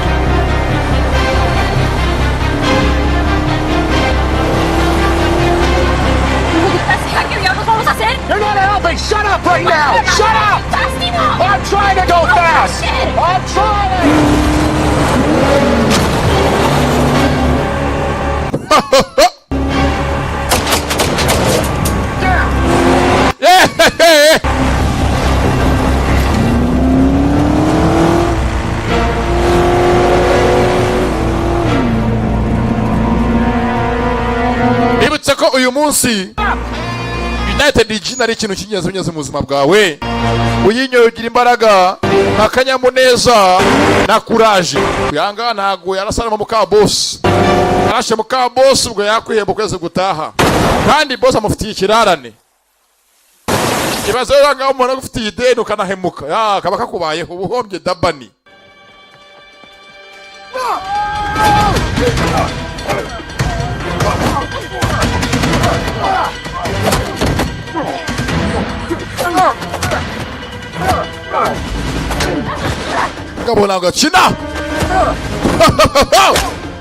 Yehehe! Bibutse ko uyu munsi United Gin ari ikintu cy'ingenzi binyuze mu buzima bwawe. Uyinyoye ugira imbaraga, akanyamuneza na courage. Yanga ntago yarasarama muka boss, yarashe muka boss, ubwo yakwihemba ukwezi gutaha, kandi boss amufitiye ikirarane. Ibaze rero ngaho umuntu agufitiye ideni ukanahemuka, ya kaba kakubayeho ubuhombye dabani. Ngabo ntabwo akina.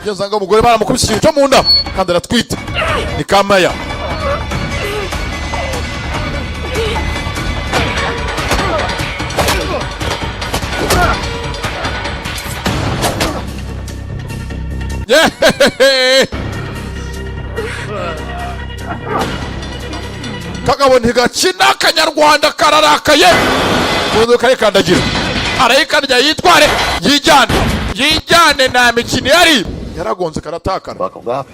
Ngeze ngo umugore baramukubise ikintu cyo mu nda kandi aratwite, ni kamaya. Yehehehe! Kagabo ntigakina, kanyarwanda kararakaye, imodoka yikandagira, arayikandagira, yitware, yijyane, yijyane, nta mikino yari yaragonze, karatakara. Buckled up.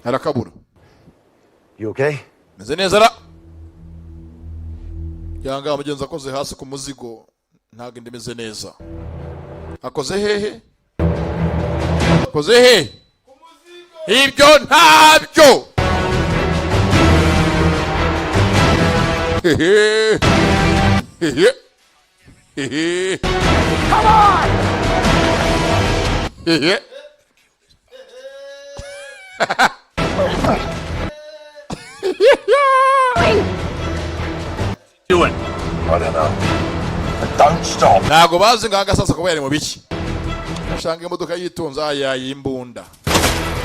Arakabura. You okay? Meze neza ra. Yanga mugenzi akoze hasi ku muzigo, ntabwo inda imeze neza. Akoze hehe? Akoze hehe? Ibyo ntabyo. Hehe, hehe, hehe, hehe. Doing. I don't know. But don't stop. Ntabwo bazi ngo agasasa kuba yari mu biki. Ashanga imodoka yitunze ayaye imbunda.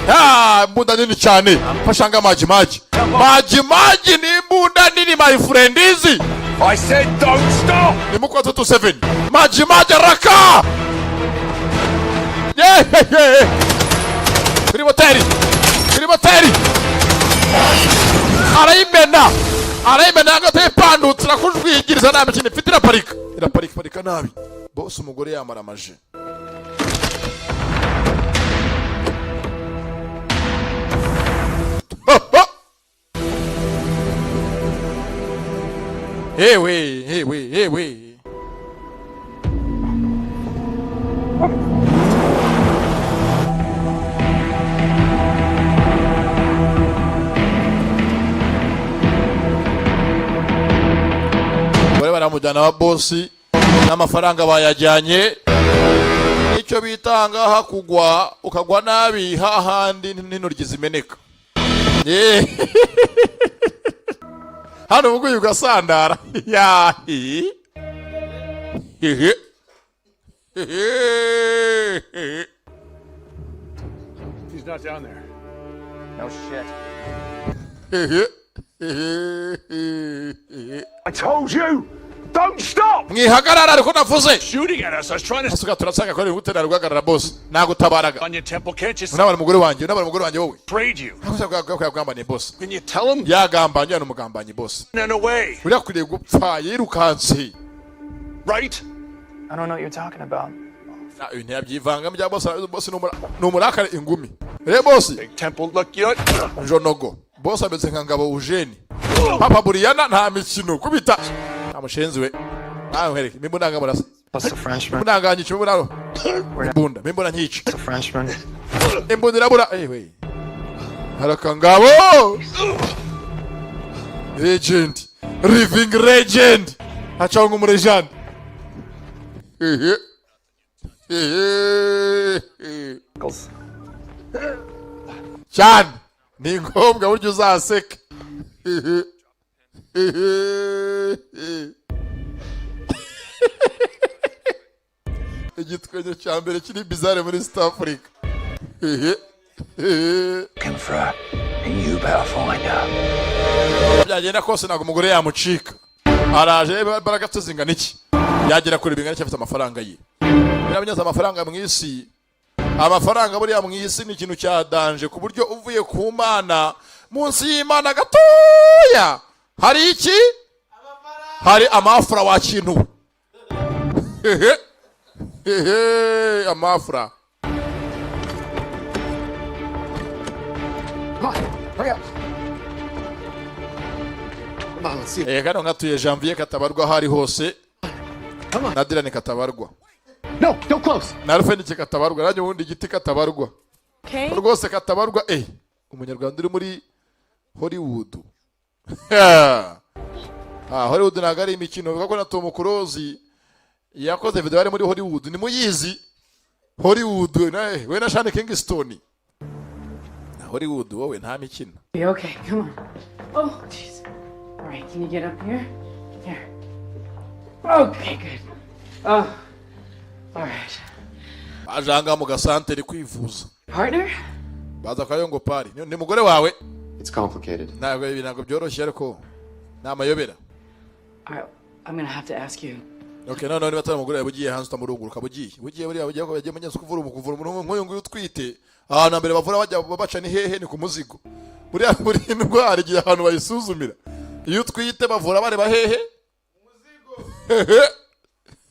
Ah, imbunda nini cyane. Fashanga maji maji maji maji, ni imbunda nini, my friend, izi. I said don't stop. Ni mukwa 227 maji maji raka. Yeah. Kuri moteri, kuri moteri, arayimena, arayimena hagati y'ipandutse, irakujwigiriza, nta mikino ifite, iraparika, iraparika, parika nabi bose. Umugore yamara amaje. Hewe, hewe, hewe! Bari baramujyana wa bosi n'amafaranga bayajyanye. Nicyo bitanga hakugwa, ukagwa nabi hahandi n'intoryi zimeneka. Hano ubuguye ugasandara yahi. Hehe, hehe. He's not down there. No shit. Hehe, hehe. I told you! Don't stop! Mwihagarara, ariko navuze. Shooting at us. I was trying to Asuka turasanga ko gutera guhagarara boss, nagutabaraga. on your temple. Can't you see? Unabara umugore wanjye, unabara umugore wanjye wowe. Trade you. Yagambaniye boss. Can you tell him? Yagambanye, ni umugambanyi boss. And away. Uriya akwiriye gupfa, yirukanse. Right? I don't know what you're talking about. Na, ibi ntiyabyivanga bya boss. Boss ni umurakare, ingumi rero boss. Big temple. Look, you know what? Njonogo boss ameze nka Ngabo Eugene Papa Buriyana, nta mikino, kubita nta mushenzi we. Nawe nkwereke imbunda ngamurasa. Plus the Frenchman. Imbunda nganyica, imbunda, imbunda, imbunda nyica. The Frenchman. Imbunda irabura. Ewe, haraka ngabo, legend, living legend, acaho nk'umurejani. Hehe, hehe. Pickles. Cyane ni ngombwa buryo uzaseka. Hehe, hehe. Igitwenge cya mbere kiri bizarre muri South Africa. Hehe, hehe. Looking for her, and you better find her. Byagenda kose ntabwo umugore yamucika. Araje, imbaraga afite zingana iki? Yagera kure bingana iki? Afite amafaranga ye. Biriya binyaza amafaranga mu isi. Amafaranga buriya mu isi ni ikintu cya danger, ku buryo uvuye ku Mana, munsi y'Imana gatoya hari iki? Hari amafura. Wa kintu we, hehe hehe, amafura. Come on, hurry up. Come on, let's see. Kano nkatuye Janvier Katabarwa aho ari hose na Dirani Katabarwa. No, don't close. Na Rufenike Katabarwa, nanjye ubundi igiti Katabarwa. Okay. Rwose Katabarwa, umunyarwanda uri muri Hollywood. Hollywood ntabwo ari imikino, kuko na Tom Cruise yakoze video ari muri Hollywood. Ni muyizi Hollywood we na Sean Kingston na Hollywood, wowe nta mikino. Be okay. Come on. Oh, jeez. All right. Can you get up here? Here. Okay, good. Oh. All right. Baje ahangaha mu gasantere kwivuza. Partner? Baza kwa Yongo Pari. Ni mugore wawe? It's complicated. Ntabwo ibi ntabwo byoroshye, ariko ni amayobera. All right. I'm gonna have to ask you. Okay, noneho niba atari umugore wawe, ugiye hanze utamurunguruka, bugiye buriya bugiye ko bagiye mugenzi kuvura umuntu nk'uyu nguyu utwite. Ahantu hambere bavura bajya baca ni hehe? Ni ku muzigo. Buriya buri ndwara igihe ahantu bayisuzumira. Iyo utwite bavura bareba hehe? Hehe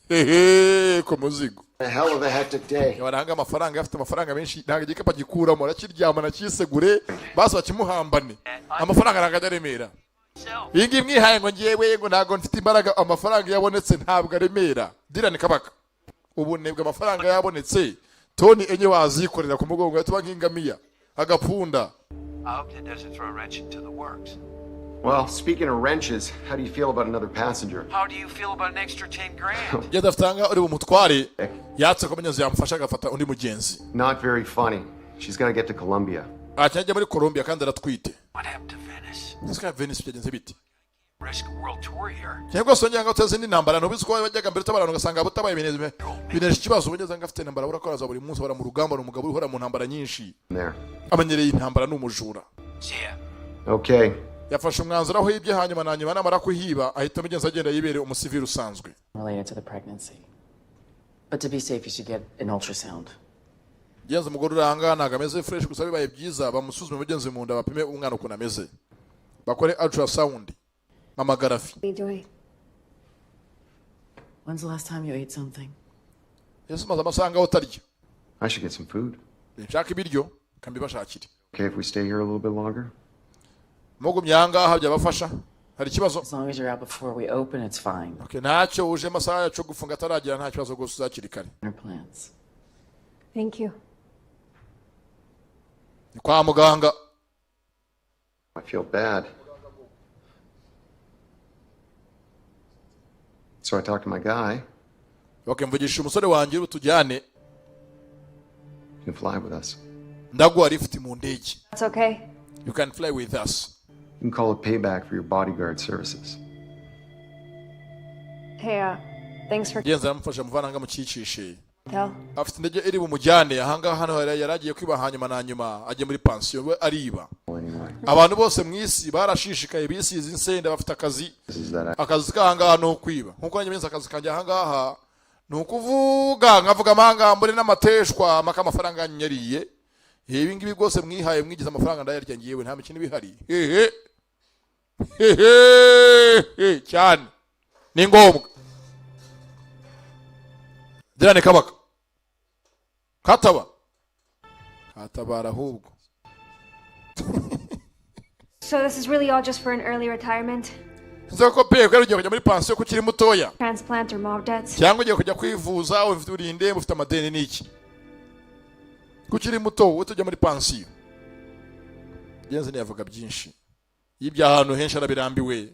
hehe, ku muzigo. A hell of a hectic day. Baranga amafaranga, afite amafaranga menshi, ntabwo igikapu agikuramo, arakiryama nakisegure, basi bakimuhambane. Amafaranga ntabwo ajya aremera. Iyi ngiyi mwihaye ngo ngewe ngo ntabwo mfite imbaraga, amafaranga iyo abonetse ntabwo aremera. Dirani Kabaka, ubunebwe. Amafaranga yabonetse, toni 4 wazikorera ku mugongo, tuba nk'ingamiya, agapunda. I hope that doesn't throw a wrench into the works. Well, speaking of wrenches, how do you feel about another passenger? How do you feel about an extra 10 grand? Ngeze afite ahangaha uri bumutware, yatse ko mugenzi yamufasha agafata undi mugenzi. Not very funny. She's got to get to Colombia. Akajya muri Colombia kandi aratwite. What happened to Venice? Ese Venice byagenze bite? Risk a world tour here. Cyangwa rwose wongera ngo uteze indi ntambara. Ntubizi ko wajyaga mbere utabara, ugasanga utabaye bineje ikibazo. Ugeze ngo afite intambara, urakoraza buri munsi, bahora mu rugamba. Ni umugabo uhora mu ntambara nyinshi. There. Amenyereye intambara, ni umujura. See ya. Okay. Yafashe umwanzuro aho yibye, hanyuma na nyuma namara kuhiba ahita mugenzi agenda yibere umusivili usanzwe. Related to the pregnancy. But to be safe, you should get an ultrasound. Genza umugore uri ahangaha ntabwo ameze fresh, gusa bibaye byiza bamusuzume mugenzi mu nda, bapime umwana ukuntu ameze, bakore ultrasound, mammography. What are you doing? When's the last time you ate something? Ese umaze amasaha angahe utarya? I should get some food. Nshaka ibiryo kambibashakire. Okay if we stay here a little bit longer? Mugumye ahangaha byabafasha? Hari ikibazo? As long as you're out before we open, it's fine. Okay, ntacyo, uje amasaha yacu yo gufunga ataragera, nta kibazo rwose, uzakiri kare. Dinner plans. Thank you. Ni kwa muganga. I feel bad. So I talked to my guy. Okay, mvugisha umusore wanjye uri tujyane. You can fly with us. Ndaguha lift mu ndege. That's okay. You can fly with us. You can call it payback for your bodyguard services. Hey, thanks for Genza aramufasha, muvana ngo amukicishe. tell. Afite indege iri bumujyane ahangaha. Hano yari agiye kwiba, hanyuma na nyuma ajye muri pansiyo. We ariba. Abantu bose mu isi barashishikaye, bisize insenda, bafite akazi. This is that Akazi k'ahangaha ni ukwiba, nkuko nanjye minsi akazi kanjye ahangaha ni ukuvuga nkavuga amangambure n'amateshwa maka amafaranga nyariye. Ibi ngibi rwose mwihaye mwigize amafaranga ndayarya ngiyewe, nta mikino ibihari. Hehe hehe, cyane ni ngombwa. Dirane Kabaka kataba katabara ahubwo. So this is really all just for an early retirement? Nzi ko pe ko ugiye kujya muri pansiyo ko ukiri mutoya. Transplant or mob debts? Cyangwa ugiye kujya kwivuza, ufite uri indembe, ufite amadeni n'iki, ko ukiri muto wowe tujya muri pansiyo. Genzi ntiyavuga byinshi, yibye ahantu henshi arabirambiwe.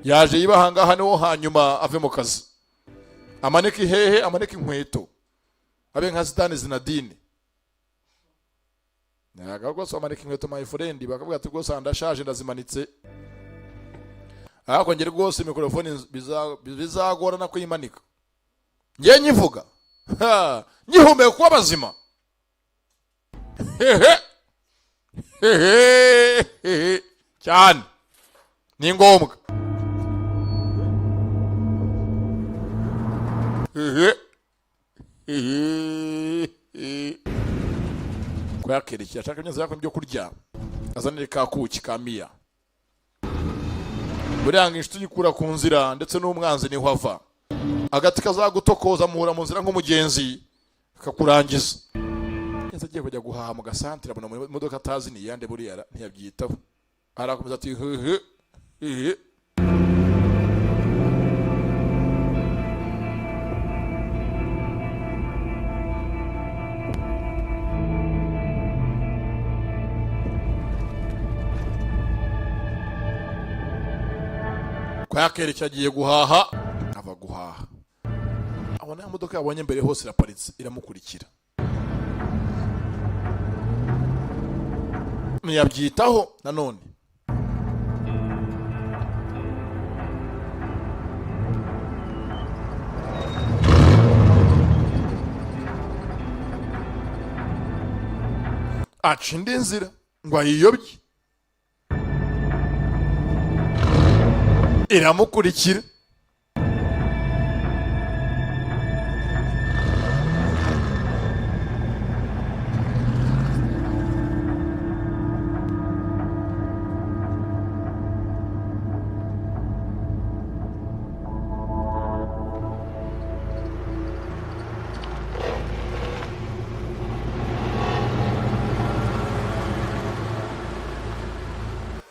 Yaje yiba ahangaha niho hanyuma ave mu kazi, amanike ihehe, amanike inkweto, abe nka Zidane, Zinedine. Ntabwo rwose bamanika inkweto, my friend, bakavuga ati rwose aha ndashaje, ndazimanitse. Ariko njye rwose mikorofone bizagorana kuyimanika, njye nyivuga. Ha, nyihumeka kuba bazima. Hehe hehe hehe, cyane ni ngombwa. Hehe hehe. Kuyakerekera ashaka imyenda yakora ibyo kurya, azanire ka kuki ka miya. Buriya ngo inshuti uyikura ku nzira, ndetse n'umwanzi niho ava. Agati kazagutokoza muhura mu nzira nk'umugenzi kakurangiza. Neza agiye kujya guhaha mu gasantire, abona mu modoka atazi ni iyande. Buriya ntiyabyitaho, arakomeza ati hehe hehe. Kwa yakerekeye agiye guhaha, ava guhaha abona ya modoka yabonye mbere hose iraparitse, iramukurikira, ntiyabyitaho nanone. Aca indi nzira ngo ayiyobye, iramukurikira.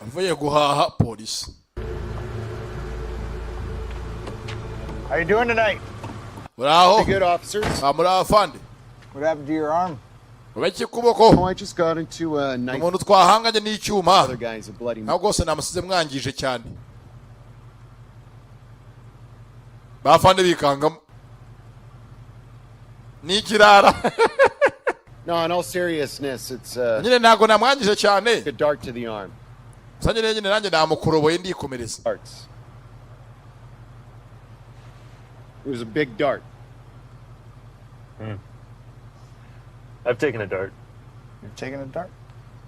Avuye guhaha, polisi. How you doing tonight? Uraho? Good, officers. Ah, muri afande. What happened to your arm? Ubeki kuboko. Oh, I just got into a knife. Umuntu twahanganye n'icyuma. Other guy's a bloody. Ntabwo rwose namusize mwangije cyane. Bafande bikangamo n'ikirara. No, in all seriousness, it's Nyine ntabwo namwangije cyane. a dart to the arm. Gusa nyine nanjye namukuroboye ndikomereza. Darts. It was a big dart. I've taken a dart. You've taken a dart?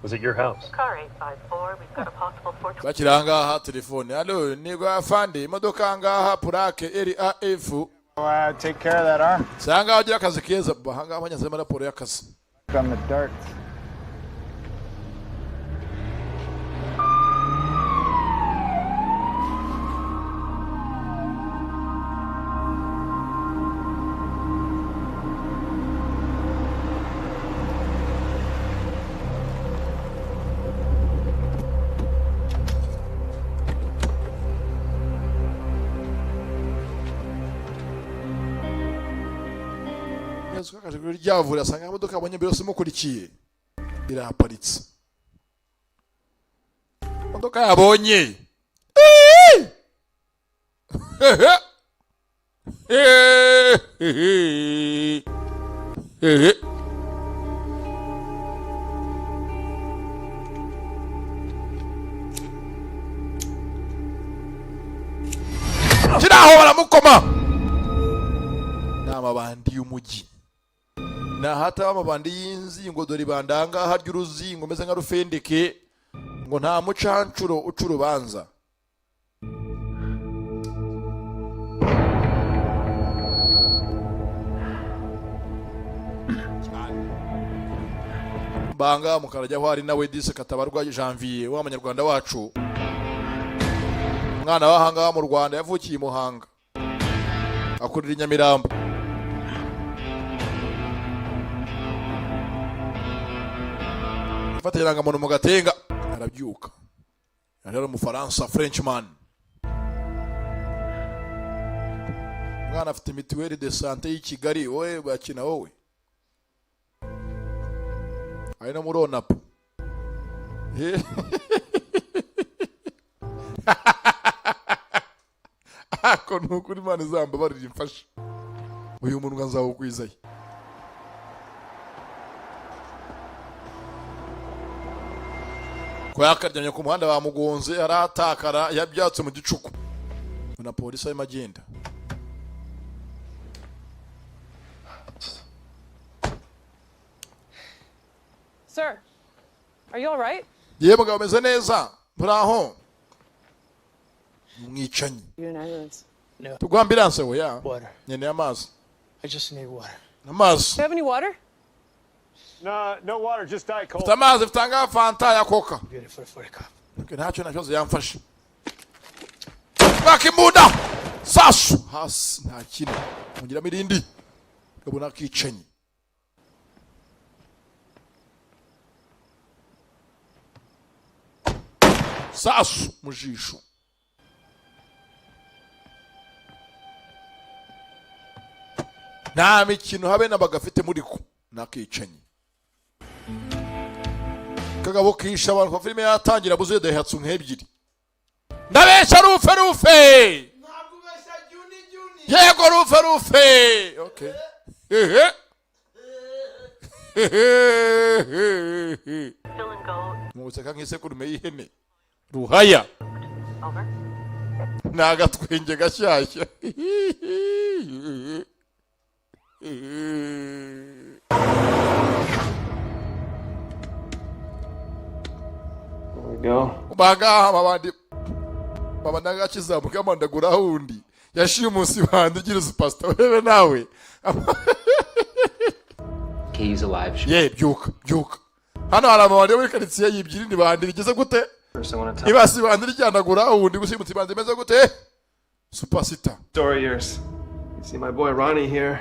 Was it your house? Car 854, we've got a possible 420. Bakiri ahangaha, telefone: "Allo, ni afande, imodoka ahangaha, plaque RAF." Take care of that arm. Si ahangaha, ugira akazi keza. Ahangaha banyazemo raporo y'akazi. On the darts. Neza akaje kuri ryavura, asanga imodoka abonye mbere yose imukurikiye irahaparitse. Imodoka yabonye. Hehe. Kiri aho baramukoma. Ni amabandi y'umujyi, ni ahataba amabandi y'inzingo. Dore ibanda ahangaha ry'uruzingo umeze nka rufendeke, ngo nta mucancuro uca urubanza. Banga mukarajya aho ari nawe dise Katabarwa Janvier wa munyarwanda wacu, umwana w'ahangaha mu Rwanda, yavukiye i Muhanga, akurira i Nyamirambo. Afata irangamuntu mu gatenga, arabyuka. Yari ari umufaransa, Frenchman. Umwana afite mutuelle de santé y'i Kigali. Wowe bakina, wowe ari no muri onapo. Ako ni ukuri, Imana izambabarira imfashe, uyu munwa nzawugwizayo. Ko yakaryamye ku muhanda, bamugonze arahatakara, yabyatse mu gicuku na polisi arimo agenda. Sir, are you all right? Yewe mugabo, ameze neza? Muraho? Umwicanyi. You an ambulance? No. Tuguha ambulance? Oya. Water. Nkeneye amazi. I just need water. Amazi. Do you have any water? No, no water, just Diet Coke. Mfite amazi, mfite angaha Fanta ya Coca. Okay, ntacyo, nta kibazo, yamfashe. Baka imbunda, sasu hasi, nta kintu, mungiramo irindi. Gabona akicanyi. Sasu mu jisho. Nta mikino habe na bagafite muri ko nakicanyi. Kagabo kisha abantu kuva filime yatangira, buzuye Daihatsu nk'ebyiri. Ndabeshya? Rufe rufe, yego, rufe rufe, okay. Ehe hehe, mu guseka nk'isekurume y'ihene ruhaya ni agatwenge gashyashya. There we go. Bangaha babandi babanaga kizamuka amandagura wundi yashimusi bandi ugira pastor urebe nawe. Okay, he's alive. Ye, byuka byuka, hano hari amabandi yo muri karitsiye yibye irindi bandi rigeze gute? First, I want to tell Ibasi bandi ryanagura wundi gushimutse ibandi imeze gute? Superstar. story yours. You see my boy Ronnie here.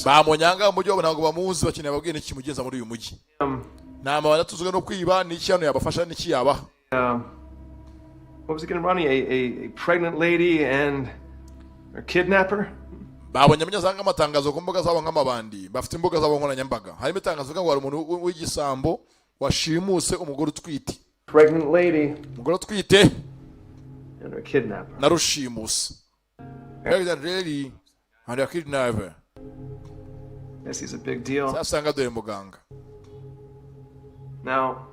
Bamonyanga mu mujyi wabo ntabwo bamuzi, bakeneye ababwira n'iki kimugenza muri uyu mujyi. Ni amabandi atuzwe no kwiba, n'iki hano yabafasha, n'iki yabaha? What was it again, Ronnie? A pregnant lady and her kidnapper? Babonye amenyazanga amatangazo ku mbuga zabo nk'amabandi bafite imbuga zabo nkoranyambaga, harimo itangazo rivuga ngo hari umuntu w'igisambo washimuse umugore utwite. Pregnant lady Umugore utwite and her kidnapper. na rushimuse. Pregnant lady and her kidnapper. Guess he's a big deal. Sasanga dore muganga. Now,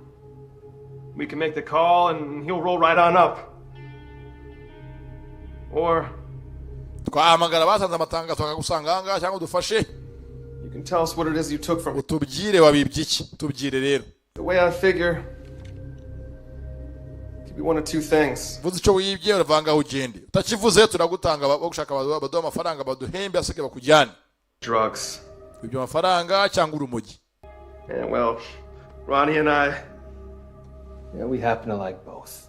we can make the call and he'll roll right on up. Or Twahamagara batanze amatangazo bakagusanga ahangaha, cyangwa udufashe. you can tell us what it is you took from. Utubwire wabibye iki, tubwire rero. The way I figure, it could be one of two things. Vuze icyo wibye uravanga aho ugende, utakivuze turagutanga bagushaka baduha amafaranga baduhembe asigaye bakujyane. Drugs. Ibyo amafaranga cyangwa urumogi. And well, Ronnie and I, Yeah, we happen to like both.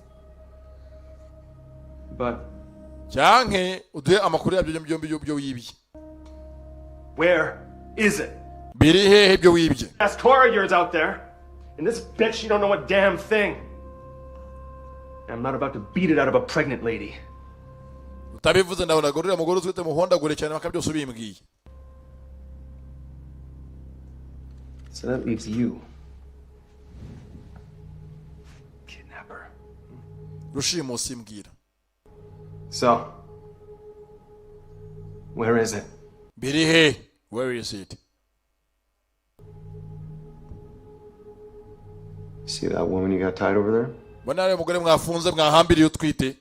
But cyanke uduhe amakuru yabyo byombi by'ibyo wibye. Where is it? Biri hehe ibyo wibye? That's Cora yours out there. And this bitch, you don't know a damn thing. And I'm not about to beat it out of a pregnant lady. Utabivuze ndabona uriya mugore utwite muhondagure cyane baka byose ubimbwiye. So that leaves you. Kidnapper. Rushimusi mbwira. So, where is it? Biri he? Where is it? See that woman you got tied over there? Mbona ariya mugore mwafunze mwahambiriye utwite.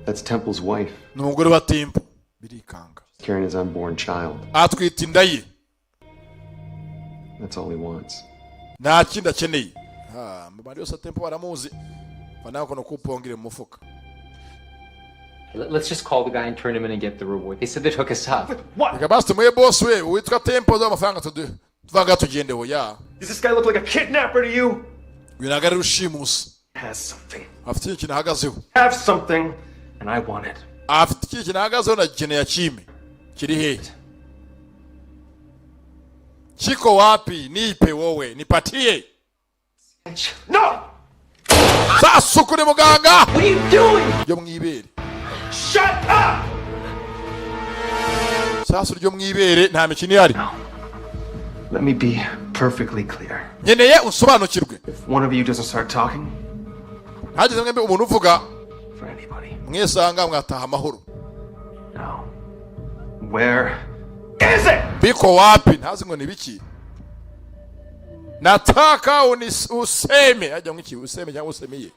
That's Temple's wife, Ni umugore wa Temple, birikanga. carrying his unborn child. Atwite inda ye. That's all he wants. Nta kindi akeneye. Ha, mabandi yose Temple baramuzi banako no kupongere mu mufuka. Let's just call the guy and turn him in and get the reward. They said they'd hook us up. Reka basi tumuhe boss we witwa Temple duhe amafaranga tuvanga tugende. Hoya. Does this guy look like a kidnapper to you? Uyu ntabwo ari rushimusi. Has something. Afite ikintu ahagazeho. Have something, and I want it. Afite ikintu ahagazeho nagikeneye, akime. Kiri hehe? Kiko wapi? Nipe wowe, nipatie. No! Sasa kuri muganga. What are you doing? Ryo mwibere. Shut up! Sasu ryo mwibere, nta mikino ihari. Let me be perfectly clear. Nkeneye usobanukirwe. If one of you doesn't start talking, Hagize mwembi umuntu uvuga for anybody. mwesanga mwataha amahoro. No. Where is it? Biko wapi? Ntazi ngo ni biki. Nataka useme ajya ngiki, useme cyangwa usemiye,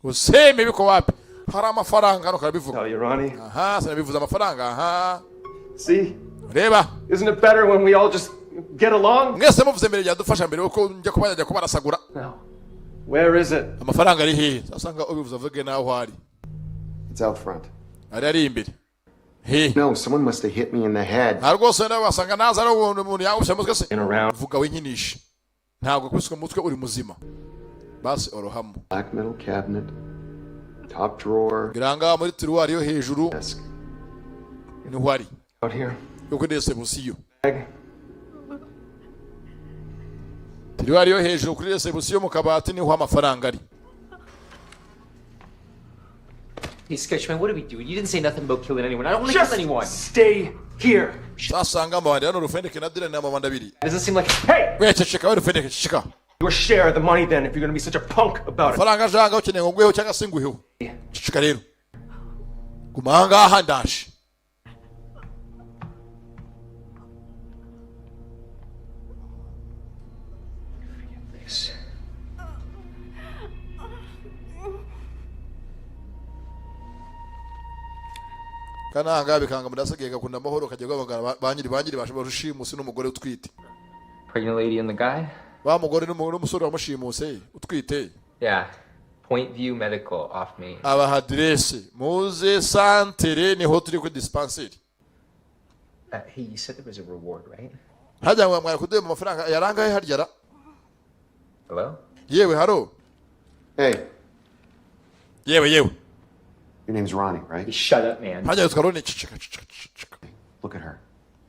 useme biko wapi. Hari amafaranga hano karabivuga. Tell you, Ronnie. Aha, sinabivuze amafaranga aha. See? Reba. Isn't it better when we all just get along? Mwese muvuze mbere byadufasha mbere uko njya kuba njya kubarasagura. No. Where is it? Amafaranga ari hehe? Sasanga ubivuze avuge naho ari. It's out front. Ari imbere. He. No, someone must have hit me in the head. Nta rwose, nawe wasanga naza ari umuntu yagusha mutwe se. In around. Vuga winkinishe, ntabwo akubiswe mu mutwe, uri muzima basi orohamo. Black metal cabinet, top drawer. Biranga muri tiroir yo hejuru niho ari. Out here. Yo kuri reception. Bag. Tiroir yo hejuru kuri reception mu kabati niho amafaranga ari. Hey, Sketchman, what do we do? You didn't say nothing about killing anyone. I don't want to Just kill anyone. stay here. Sasanga amabandi hano, Rufendeke na Dylan, ni amabandi abiri. Doesn't seem like. Hey! We, ceceka we Rufendeke, ceceka. Your share of the money then, if you're gonna be such a punk about it. Amafaranga ajanga ukeneye ngo nguheho cyangwa se nguheho? Ceceka rero, guma ahangaha, ndaje. This. Kandi ahangaha bikanga mudasigaye gakunda amahoro, kajya guhamagara ba nyiri bashimusi n'umugore utwite. Pregnant lady and the guy? Wa mugore n'umusore wamushimuse utwite. Yeah. Point View Medical off Main. Abaha aderese, muze santere niho turi kuri dispensary. Hey, you said there was a reward, right? Hajya ngo mwari kuduha amafaranga yarangaye harya ra? Hello? Yewe, hello. Hey, Yewe, yewe. your name's Ronnie, right? Shut up, man. Hajya witwa Ronnie? Ceceka, ceceka, ceceka. Look at her.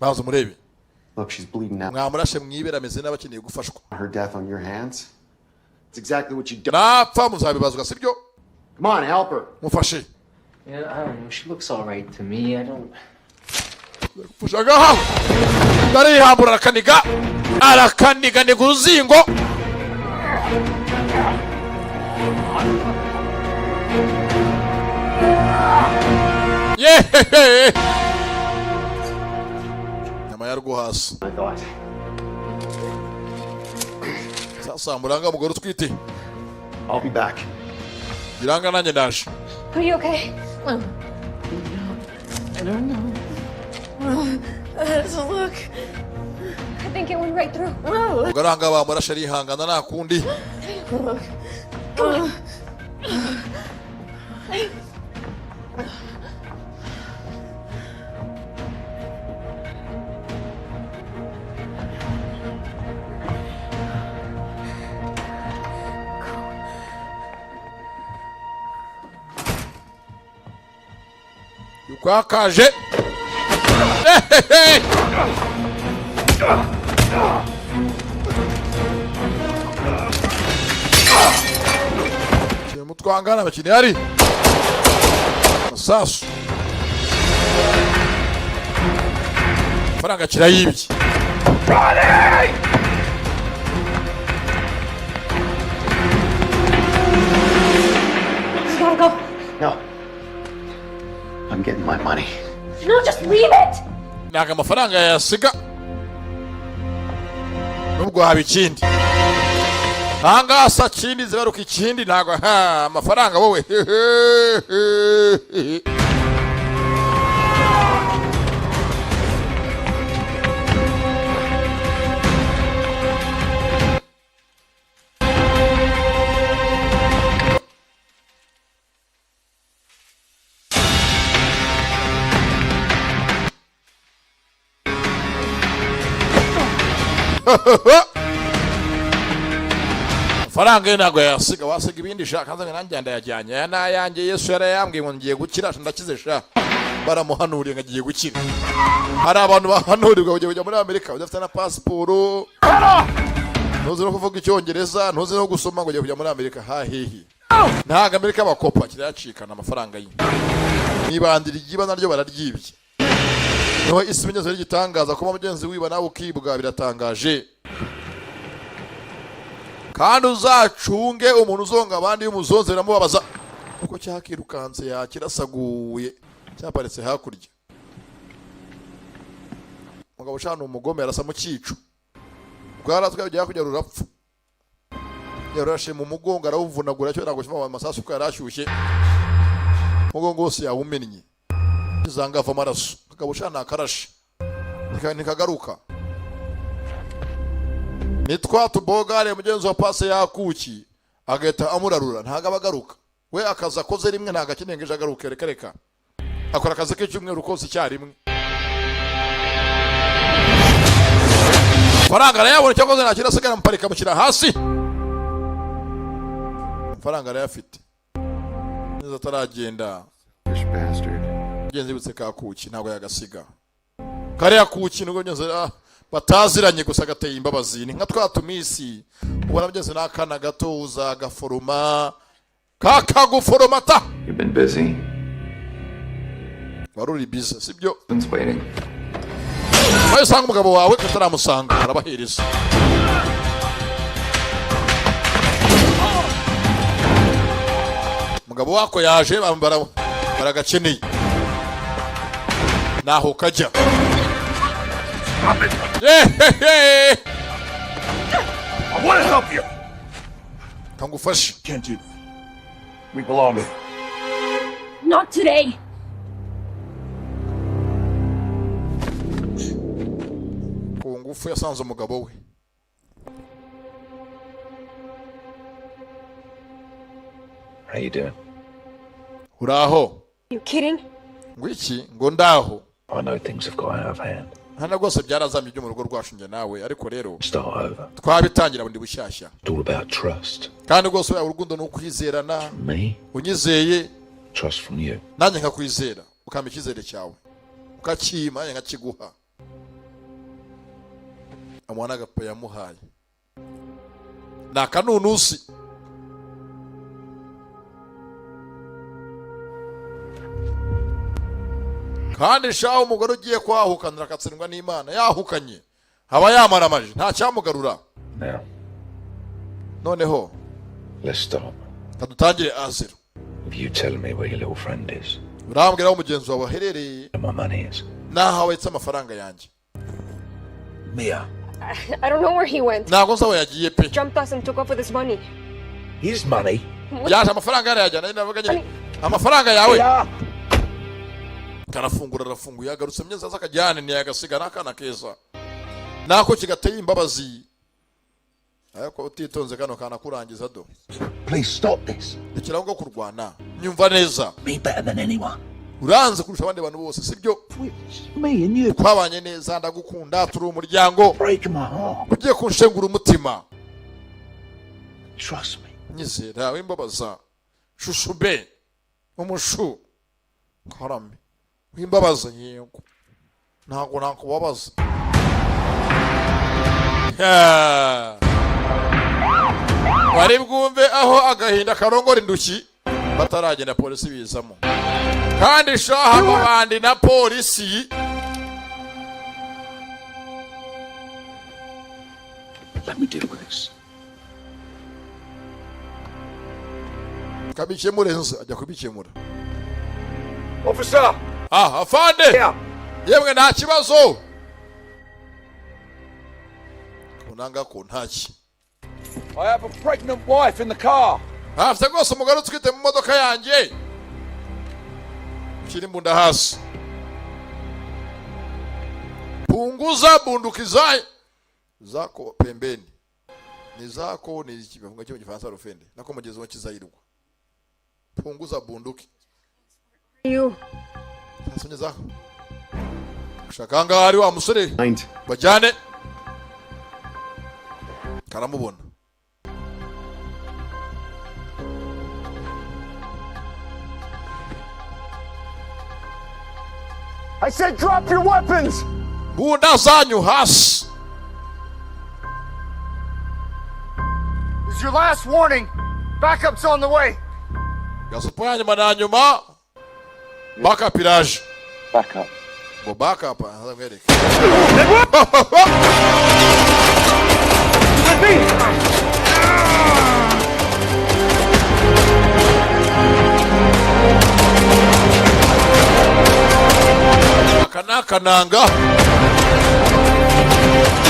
Banza umurebe. Look, she's bleeding out. Mwamurashe mwibera, ameze n'abakeneye gufashwa. Her death on your hands? It's exactly what you do. Napfa muzabibazwa, sibyo? Come on, help her. Mufashe. Yeah, I don't know. She looks all right to me. I don't. Mufashe agaha, arihambura, arakaniga, arakaniganiga uruzingo. Yehehe, nyama yarwo hasi. I thought. Sasa muranga mugore utwite. I'll be back. Biranga, nanjye ndaje. Are you okay? I don't know. How does it look? I think it went right through. Ubwo aranga bamurashe, arihangana, nta kundi. Look. Come on. Kwakaje. Hehehe. Kiri mutwangana abakinnyi ari masasu, amafaranga kirayibye. We gotta go. No. I'm getting my money. No, just leave it. Ntabwo amafaranga yayasiga nubwo haba ikindi ahangaha sa kindi zibaruka ikindi, ntabwo ha amafaranga wowe. Hehehe. Amafaranga ye ntabwo yayasiga, wasiga ibindi sha. Kandi nanjye ndayajyanye, aya ni ayanjye. Yesu yarayambwiye ngo ngiye gukira, ndakize sha. Baramuhanuriye ngo agiye gukira. Hari abantu bahanurirwa bagiye kujya muri Amerika udafite na pasiporo, ntuzi no kuvuga icyongereza, ntuzi no gusoma, ngo ugiye kujya muri Amerika hahehe? Ntabwo Amerika bakopa kirayacikana amafaranga ye. Nibandira iryiba naryo bararyibye, niho isi imenyetso y'igitangaza. Kuba mugenzi wiba nawe ukibwa biratangaje. Kandi uzacunge umuntu uzonga abandi, iyo umuzonze biramubabaza, kuko cyakirukanse yakirasaguye, cyaparitse hakurya. Umugabo ushana umugome arasa mu cyico, bwaratwaye ujya hakurya rurapfa, yarashe mu mugongo arawuvunagura. Cyo ntabwo kiva amasasu kuko yari ashyushye, umugongo wose yawumennye, izanga ava amaraso. Akagabo ushana akarashe ntikagaruka. Ni twa tubogare mugenzi wa pase yakuki agahita amurarura, ntabwo aba agaruka. We akazi akoze rimwe ntabwo akeneye ngo ejo agaruke, reka reka. Akora akazi k'icyumweru kose icyarimwe, amafaranga arayabona. Cyangwa se nta kintu asigara muparika, amushyira hasi, amafaranga arayafite neza ataragenda. This bastard. Mugenzi yibutse ka kuki, ntabwo yagasiga kariya kuki, nubwo mugenzi bataziranye, gusa gateye imbabazi. Ni nka twa tumisi ubona mugenzi n'akana gato uzagaforoma kakaguforomata. You've been busy. Wari uri busy, sibyo? Since waiting. Maze usanga umugabo wawe utaramusanga, arabahereza. Umugabo wako yaje, baragakeneye naho kajya. Ehehe! I want to help you. Kangufashe. Can't do that. We belong. Not today. Ku ngufu yasanze umugabo we. How you doing? Uraho? You kidding? Ngo iki? Ngo ndaho. I know things have got out of hand. Hano rwose byarazamye ibyo mu rugo rwacu njye nawe, ariko rero Start over. twabitangira bundi bushyashya. It's all about trust. Kandi rwose uriya urukundo ni ukwizerana. Me, Unyizeye, trust from you. nanjye nkakwizera, ukampa icyizere cyawe, ukakima, nanjye nkakiguha. Amuha n'agapo yamuhaye ni akanunusi. Kandi shaho umugore ugiye kwahukanira akatsindwa n'Imana, yahukanye aba yamaramaje, nta cyamugarura. Now, Noneho let's start kadutangire à zéro. with you telling me where your little friend is Urambwira aho mugenzi wawe aherereye and my money is. n'aho awetse amafaranga yanjye. Mia. I don't know where he went. Ntabwo nzi aho yagiye pe. Jumped us and took off with his money. His money? Yaje amafaranga yarayajyana, ndavuga nyine amafaranga yawe. Karafungura, arafunguye, yagarutse myiza, aza akajyane, ntiyagasiga n'akana keza nako kigateye imbabazi, ariko utitonze kano kanakurangiza do. Please stop this. Rekeraho ngo kurwana, nyumva neza. Me better than anyone. Uranze kurusha abandi bantu bose, sibyo? Me and you. Twabanye neza, ndagukunda, turi umuryango. Breaking my heart. Ugiye kunshengura umutima. Trust me. Nyizera, wimbabaza shushu be umushu karame, wimbabaza. Yego, ntabwo nakubabaza. Yeah. Wari bwumve aho agahinda karongora indushyi, bataragenda polisi bizamo. Kandi shaha amabandi na polisi. Let me deal with this. Kabikemure nze, ajya kubikemura. Officer! Ah, afande, yemwe nta kibazo, kunanga ko ntaki. I have a pregnant wife in the car. Afite rwose umugore utwite mu modoka yanjye. Ushyira imbunda hasi, punguza bunduki zako pembeni, ni zako, ni iki bavuga cyo mu Gifaransa, rufende nako mugezi wa kizayirwa, punguza bunduki. You. Hasonye zako shaka ngaho ari wa musore bajyane, karamubona. I said drop your weapons! Bunda zanyu hasi. This is your last warning. Backup's on the way. Gasopo ya nyuma na nyuma, backup iraje. Backup. Ngo backup azamwereke. Aka ni akananga,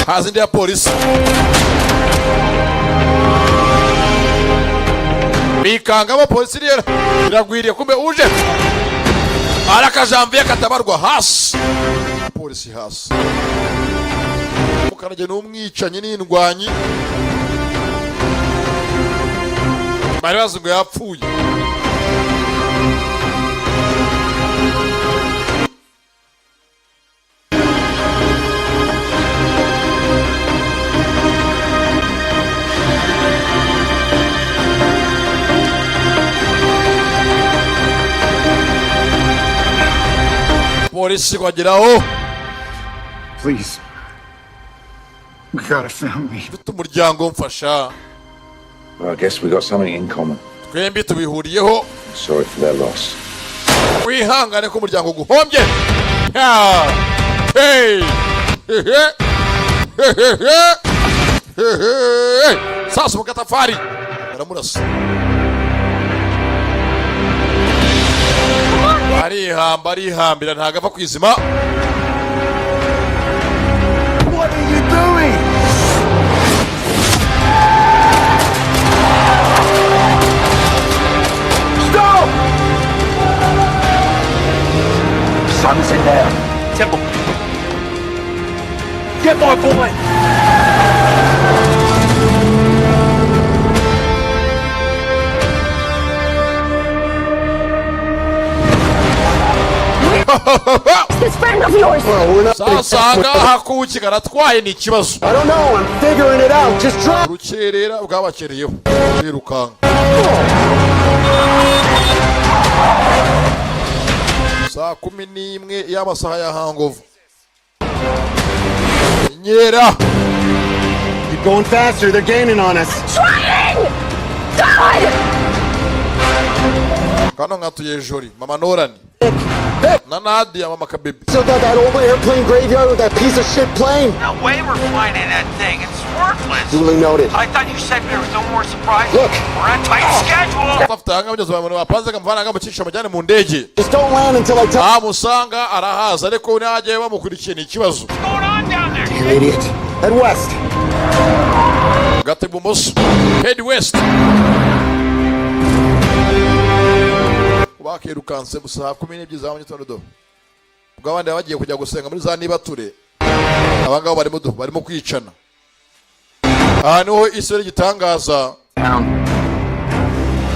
haza indi ya polisi, bikangamo polisi rero iragwiriye. Kumbe uje arakajamviye katabarwa hasi, polisi hasi. Mukarage ni umwicanyi n'indwanyi, bari bazi ngo yapfuye. Polisi kwageraho. Please. We got a family. Mfite umuryango, mfasha. Well, I guess we got something in common. Twembi tubihuriyeho. Sorry for their loss. Wihangane ko umuryango guhombye. Ha! Hey! Hehe! Hehehe! Hehe! Sasa mu gatafari baramurasa, arihamba, arihambira, ntabwo ava ku izima. What are you doing? Stop! Son's in there. Temple. Get my boy! This friend of yours! Sasa ahangaha kuki karatwaye ni ikibazo. I don't know. I'm figuring it out. Just try. Urukerera bwabakereyeho birukanka saa 11 y'amasaha ya hangover inkera. Keep going faster. They're gaining on us. Trying! God! Kano nkatuye jori mama Norani na Nadia mama kabebi. Still got that old airplane graveyard with that piece of shit plane. No way we're flying in that thing. It's worthless. Duly noted. I thought you said there was no more surprises. Look. We're on tight schedule. Bafite ahangaha bageze abantu bapanze kamuvana ahangaha mujyane mu ndege. Just don't land until I tell. Amusanga arahaza, ariko najyayo bamukurikiye ni ikibazo. Damn idiot. Head west. Gata ibumoso, head west. Bakirukanse gusa saa 12 za mu gitondo do ubwo abandi baba bagiye kujya gusenga muri za nibature, abangabo barimo do barimo kwicana. Aha niho isi y'igitangaza.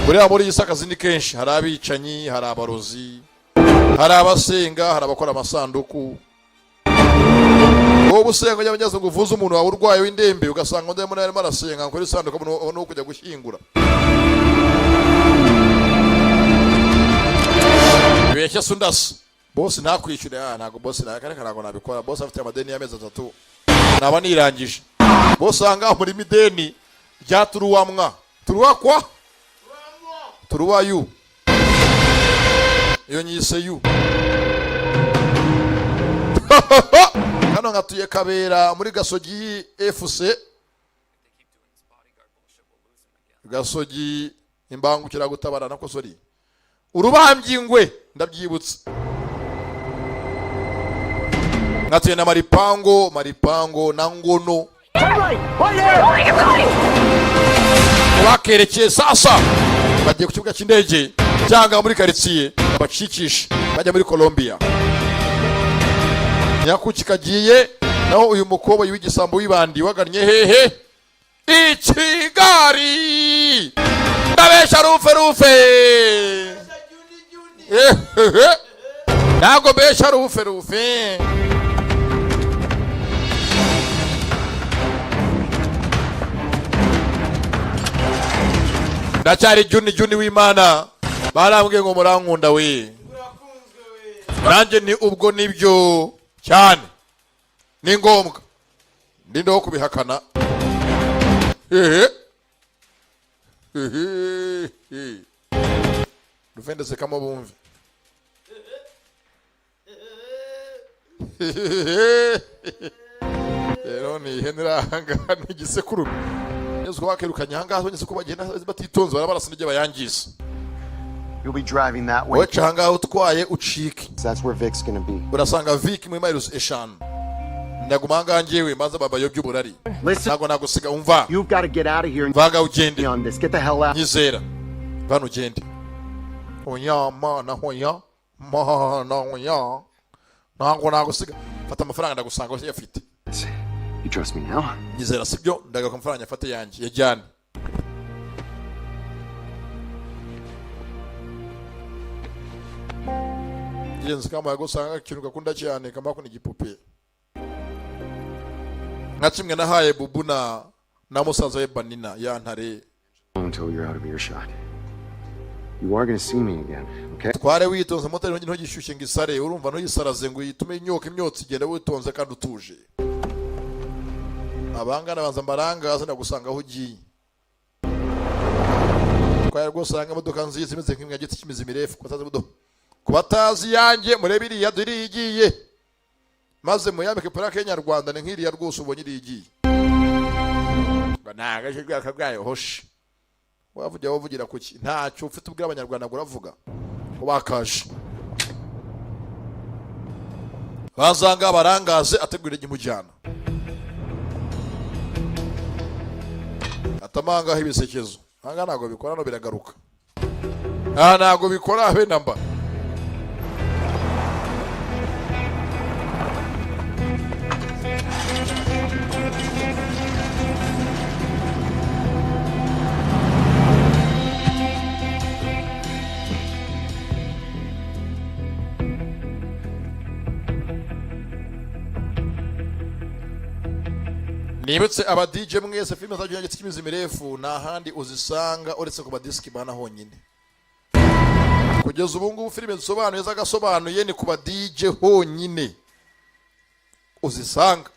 Buriya muri iyi si akazi ni kenshi: hari abicanyi, hari abarozi, hari abasenga, hari abakora amasanduku. Wowe usenga ujya ugeze ngo uvuze umuntu wawe urwaye w'indembe, ugasanga undi arimo arimo arasenga ngo isanduku ubone uwo kujya gushyingura. Beshya se undasa bosi ntakwishyure. Ah, ntabwo bosi nakareka, ntabwo nabikora. Bosi afite amadeni y'amezi 3, naba nirangije. Bosi aha ngaha muri mideni rya turuwamwa turuwakwa turuwayu, iyo nyise yu. Hano nkatuye Kabera muri Gasogi FC, Gasogi imbangukiragutabara nako, sorry, urubambye ndabyibutse. Nkatuye na Maripango, Maripango na Ngono. Bakerekeye sasa bagiye ku kibuga cy'indege cyangwa muri karitsiye bacikishe bajya muri Colombia. Nyakuki kagiye naho uyu mukobwa w'igisambo w'ibandi wagannye hehe? I Kigali. Ndabesha rufe rufe? Ehehe. Ntabwo mbesha rufe rufe. Ndacyari Juni Juni w'Imana. Barambwiye ngo murankunda we, nanjye ni ubwo nibyo cyane, ni ngombwa ndinde wo kubihakana. Hehe hehe, ruvendese kamo bumve. Hehehe. Rero ni ihene iri ahangaha ni igisekurume. Ngeze uko bakirukanye ahangaha, bageze uko bagenda batitonze barabarasa n'ibyo bayangiza. You'll be driving that way. Wowe ahangaha utwaye ucike. That's where Vic's gonna be. Urasanga Vic muri miles 5. Ndaguma ahangaha njyewe maze babayobye uburari. Ntabwo nagusiga, umva. You've got to get out of here and vaga ugende on this. Get the hell out. Nyizera, vano ugende. Oya mana, oya mana, oya, ntabwo nagusiga. Fata amafaranga, ndagusanga uyafite. You trust me now? Nyizera sibyo? Ndagaruka amafaranga afate yanjye yajyane. Genzi kama yagusanga ikintu gakunda cyane kama kuna igipupe nka kimwe nahaye bubu na musaza we Banina ya ntare. Until you're out of earshot. You are gonna see me again, okay? Tware witonze motari, ntugishyushye ngo isare, urumva, ntuyisaraze ngo uyitume imyoka imyotsi. Igenda witonze kandi utuje. Abangana banza mbarangaza, ndagusanga aho ugiye. Twari rwose usanga imodoka nziza imeze nk'imwe ya giti cy'imizi mirefu. Ku batazi imodoka, ku batazi yanjye, murebe iriya, dore iriya igiye, maze muyambike plaque y'inyarwanda. Ni nk'iriya rwose ubonye, iriya igiye ngo nta gace bwaka bwayo. Hoshi, wavugira, wavugira kuki? Ntacyo ufite ubwira Abanyarwanda ngo uravuga ngo bakaje bazanga barangaze. Ategura imujyana atamangaho ibisekezo. Aha ntabwo bikora, hano biragaruka. Aha ntabwo bikora habe namba. Nibutse aba DJ mwese, filime za Junior cy'imizi mirefu nta handi uzisanga uretse ku badisiki bana honyine. Kugeza ubu ngubu filime zisobanuye z'agasobanuye ni ku ba DJ honyine uzisanga.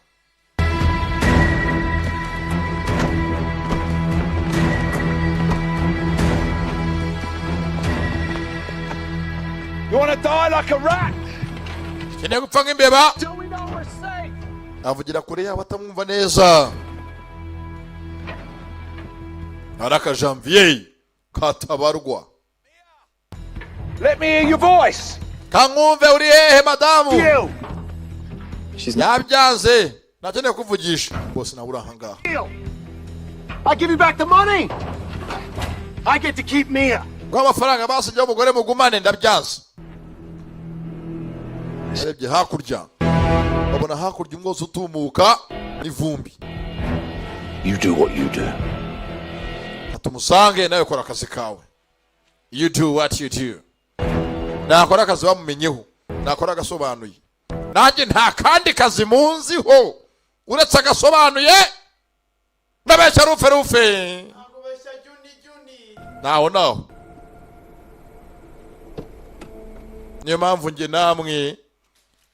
You wanna die like a rat? Keneye gupfa nk'imbeba. Do we know we're safe? Avugira kure yabo atamwumva neza. Araka Janvier katabarwa. Let me hear your voice. Kankumve, uri hehe madamu? You. Yabyanze, ntakeneye kuvugisha bose nawe uri ahangaha. Deal. I give you back the money. I get to keep Mia. Ngo amafaranga basigiyeho umugore mugumane, ndabyanze. Arebye hakurya, babona hakurya umwotsi utumuka n'ivumbi. You do what you do. Tumusange nawe, kora akazi kawe. You do what you do. Nakora akazi bamumenyeho, nakora agasobanuye. Nanjye nta kandi kazi munziho uretse agasobanuye. Ndabeshya rufe rufe? Naho naho niyo mpamvu njye namwe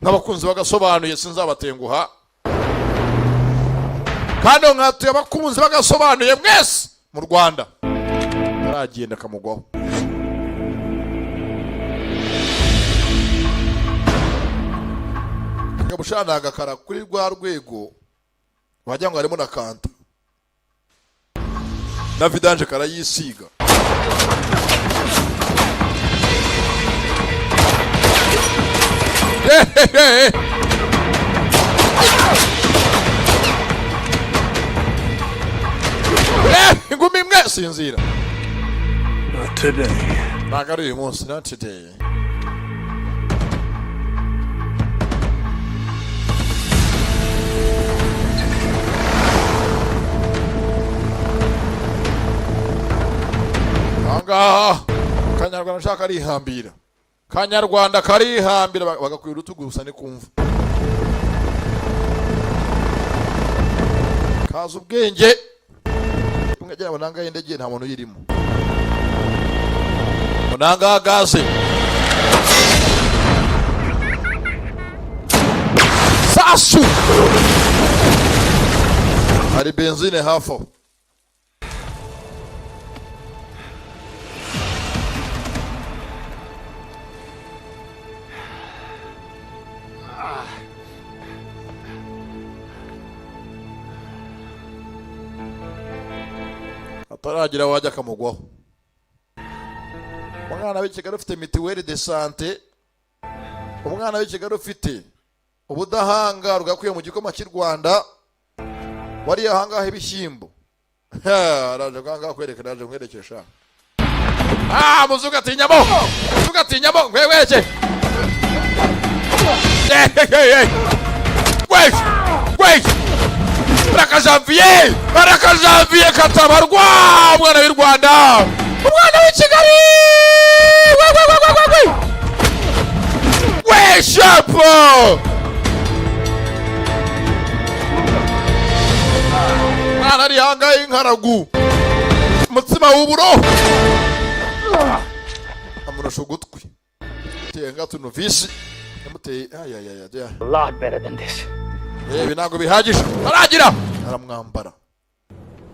nk'abakunzi bagasobanuye sinzabatenguha, kandi nkatuye abakunzi bagasobanuye mwese mu Rwanda. Aragenda akamugwaho. Kabushana agakara kuri rwa rwego, wagira ngo harimo na kanta na vidange, karayisiga. Hehehe. Ingumi imwe, sinzira. Not today. Ntabwo ari uyu munsi, not today. Ahangaha Kanyarwanda nshaka karihambira, Kanyarwanda karihambira, bagakwira urutugu gusa nikumva kaza ubwenge. Umwe agira ngo nangahe indege nta muntu uyirimo, ngo nangaha gaze sasu, hari benzine hafi aho. Ataragira wajya akamugwaho. Umwana w'i Kigali ufite mutuelle de santé, umwana w'i Kigali ufite ubudahangarwa yakuye mu gikoma cy'i Rwanda, wariye ahangaha ibishyimbo. Araje ahangaha kwereka, araje nkwerekesha. Ah, muzungu atinyamo, muzungu atinyamo, nkwereke. Wait, wait, Baraka Janvier, Baraka Janvier katabarwa, umwana w'i Rwanda, umwana w'i Kigali. We we we we we we we shapo mwana ari hangaye inkaragu, umutsima w'uburo. Amurasha ugutwi, teye nga tunuvisi yamuteye ayayaya. A lot better than this. Ibi ntabwo bihagije. Aragira aramwambara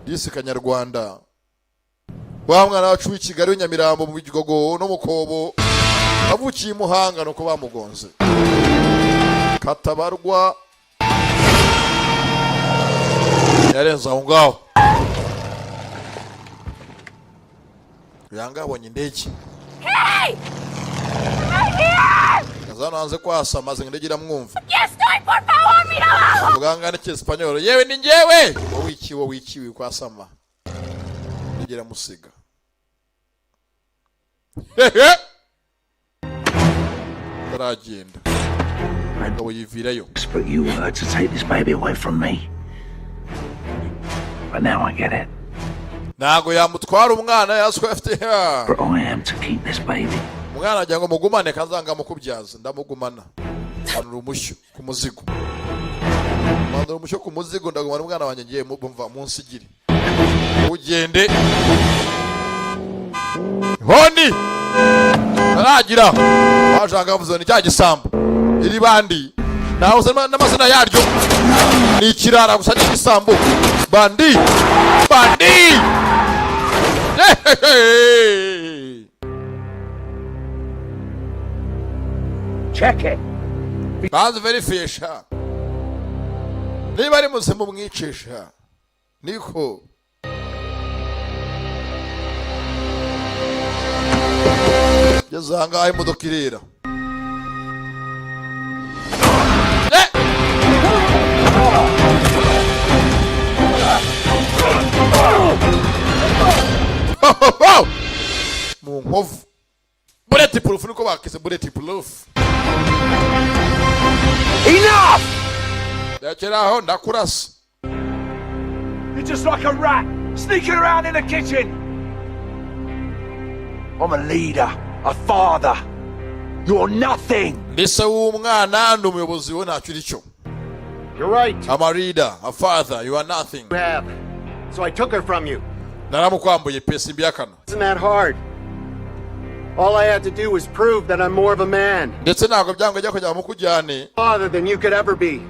disi kanyarwanda wa mwana wacu w'i Kigali w'i Nyamirambo, mu Bigogo no mu Kobo, avukiye i Muhanga, nuko bamugonze katabarwa yarenze aho ngaho. Yanga abonye indege. Hey! Right here! Aza hano hanze kwasa maze indege iramwumva. ¡Aquí estoy, por favor! ¡Mira abajo! Muganga n'icyesipanyolo. Yewe, ni njyewe, wowe iki, wowe iki wikwasama? Indege iramusiga. Hehe, aragenda umugabo yivirayo. But you were to take this baby away from me. But now I get it. Ntago yamutwara umwana yaswe afite. But I am to keep this baby. Umwana agira ngo mugumane kazanga mukubyaza, ndamugumana. Manura umushyo ku muzigo, manura umushyo ku muzigo, ndagumana umwana wanjye. Ngiye mva munsigire ugende honi. Aragira wajanga bavuze ni cya gisambo iri bandi nawe uzi n'amazina yaryo, ni ikirara gusa, ni igisambo. Bandi bandi. Hehehe. Check it. Banza verifyisha niba ari muzima, umwicisha niko. Ngeze aha ngaha imodoka irera. Eh! Ho, ho, ho! Mu nkovu, bullet proof, niko bakise bullet proof. Enough! Rekeraho, ndakurasa. You're just like a rat sneaking around in the kitchen. I'm a leader, a father. You're nothing. Ndi se w'umwana, ndi umuyobozi, we ntacyo uri cyo. You're right. I'm a leader, a father, you are nothing. Have. So I took her from you. Naramukwambuye pe, simbihakana. Isn't that hard? All I had to do was prove that I'm more of a man, Ndetse ntabwo byangwa ajya kugira ngo mukujyane. father than you could ever be.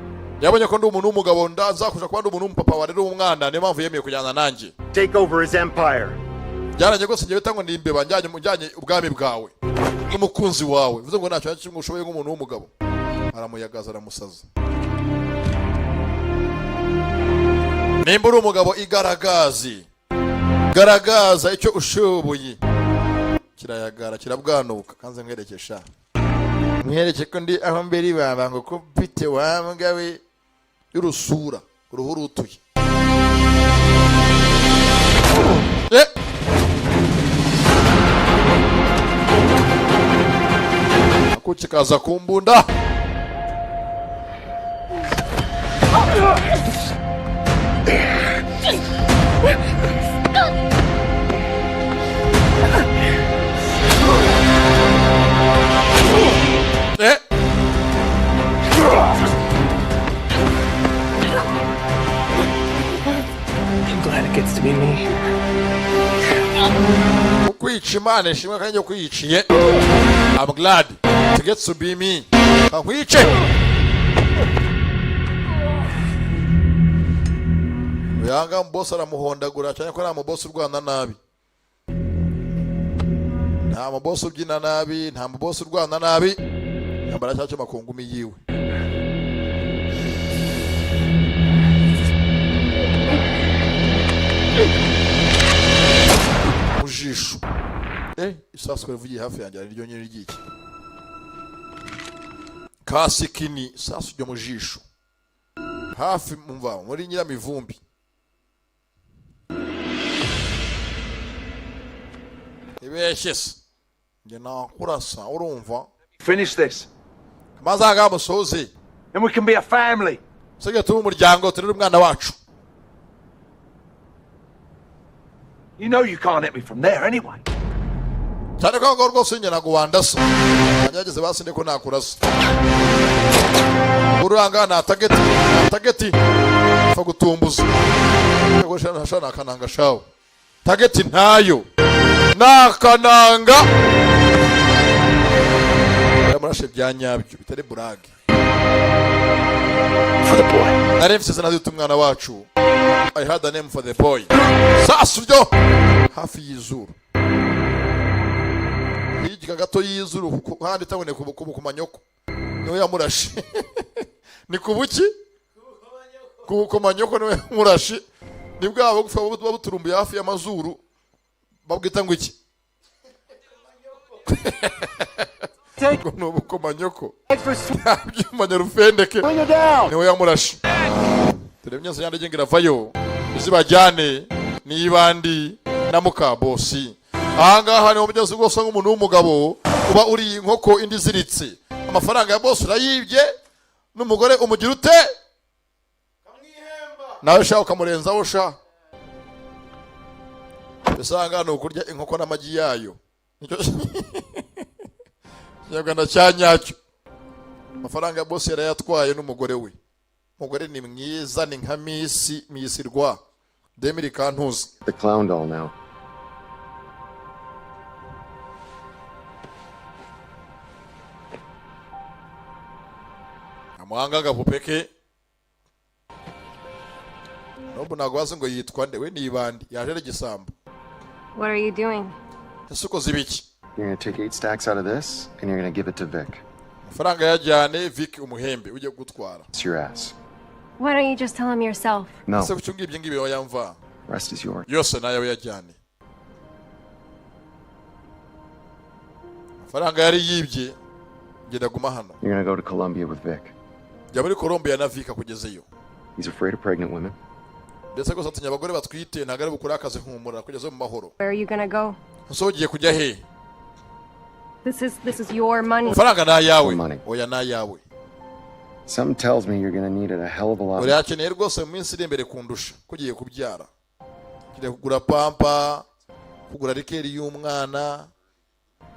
Yabonye ko ndi umuntu w'umugabo, ndazakuja kuba ndi umuntu w'umupapa warera umwana, niyo mpamvu yemeye kujyana nanjye. Take over his empire. Byarangiye rwose njyewe ngo ndi imbeba, njyanye ubwami bwawe n'umukunzi wawe, bivuze ngo ntacyo na kimwe ushoboye nk'umuntu w'umugabo. Aramuyagaza, aramusaza. Nimba uri umugabo, igaragaze, garagaza icyo ushoboye. Kirayagara, kirabwanuka. Kanze mwerekesha, mwereke ko ndi aho mbere ibaba ngo ko mfite wa mbwa we y'urusura uruhu rutuye. Eh! Akuki kaza ku mbunda. Eh! I'm glad it gets to be me. Kukwica, Imana ishimwe kandi kwiyiciye. I'm glad to get to be me. Kankwice uyanga mubosi aramuhondagura cyane ko nta mubosi urwana nabi, nta mubosi ubyina nabi, nta mubosi urwana nabi. Yambara cya cyuma ku ngumi yiwe. Mu jisho. Isasu rivugiye hafi yanjye ari ryo nyine ry'iki kasikini, isasu ryo mu jisho hafi mumva muri nyiramivumbi. Ibeshye se, njye nakurasa, urumva? Finish this. Maze aha musoze. Then we can be a family. Usigaye tube umuryango, turere umwana wacu. You know you can't hit me from there anyway. Cyane ko ngo rwose njye ntabwo wandasa, ngerageze basinde ko nakurasa uranga. Nta target, nta target, upfa gutumbuza sha nakananga shawo, target ntayo nakananga. Namurashe bya nyabyo, bitari burage. For the boy. Nari mfite izina ry'utu umwana wacu. I had a name for the boy. Sasu ryo hafi y'izuru, hirya gato y'izuru, kuko handi itaboneka ku manyoko niwe yamurashe. Ni ku buki? Ku manyoko niwe yamurashe. Ni bwa bugufa buba buturumbuye hafi y'amazuru, babwita ngo iki? Ngo ni ubukomanyoko. Nta byuma nyarufendeke, niwe yamurashe. Dore imyose yandi iravayo, izibajyane n'ibandi na muka bosi. Ahangaha niho mugezi rwose nk'umuntu w'umugabo uba uri inkoko indi iziritse. Amafaranga ya bosi urayibye, n'umugore umugira ute nawe sha, ukamurenzaho sha. Mbese ni ukurya inkoko n'amagi yayo. Nicyo Kinyarwanda cya nyacyo. Amafaranga ya bosi yarayatwaye n'umugore we. Umugore ni mwiza, ni nka Miss rwa demiri kantuzi. The clown doll now. Amuhanga agapupe ke. N'ubu ntabwo bazi ngo yitwa nde. We ni ibandi yaje ari igisambo. What are you doing? Ese ukoze ibiki? You're gonna take eight stacks out of this, and you're gonna give it to Vic. Amafaranga yajyane Vic, umuhembe ujye gutwara. It's your ass. Why don't you just tell him yourself? No. Ese kuki ngibyo ngibyo yamva? Rest is yours. Yose nayo yajyane. Amafaranga yari yibye. Ngenda guma hano. You're gonna go to Colombia with Vic. Jya muri Colombia na Vic akugezeyo. He's afraid of pregnant women. Ndetse rwose atinya abagore batwite, ntabwo ari bukore akazi nkumura kugeza mu mahoro. Where are you gonna go? Ese ugiye kujya he? This is your money. Amafaranga ni ayawe. Oya, ni ayawe. Something tells me you're gonna need it a hell of a lot. Urayakeneye rwose mu minsi iri imbere kundusha, ko ugiye kubyara, ugiye kugura pampa, kugura rikeri y'umwana.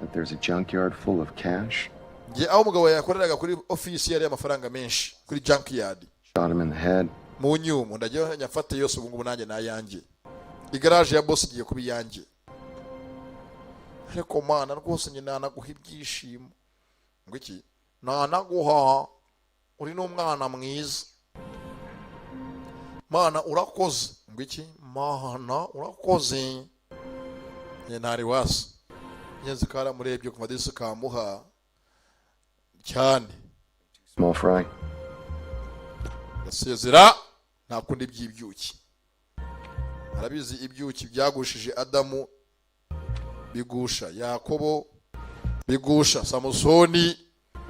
That there's a junkyard full of cash. Njye aho umugabo yakoreraga kuri ofisi yari amafaranga menshi kuri junkyard. Shot him in the head. Mu nyumu ndagiye nyafate yose. Ubu ngubu nanjye ni ayanjye. Igaraje ya boss igiye kuba iyanjye. Ariko mana rwose njye nanaguha ibyishimo. Ngo iki? Nanaguha, uri n'umwana mwiza. Mana urakoze. Ngo iki? Mana urakoze. Njye ntari wasi ngenzi karamurebye ku madirishya kamuha cyane. Small fry. Ndasezera, nta kundi. By'ibyuki arabizi. Ibyuki byagushije Adamu, bigusha Yakobo, bigusha Samusoni.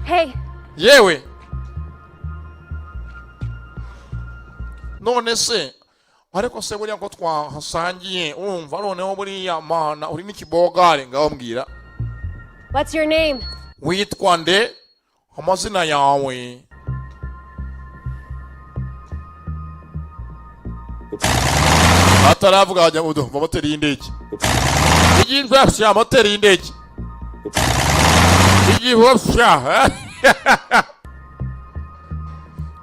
Hey, Yewe, none se ariko se buriya ko twahasangiye, urumva noneho buriya mana uri n'ikibogare, ngaho mbwira. What's your name? Witwa nde? Amazina yawe? Ataravuga hajya mu moteri y'indege igihosha, moteri y'indege igihosha.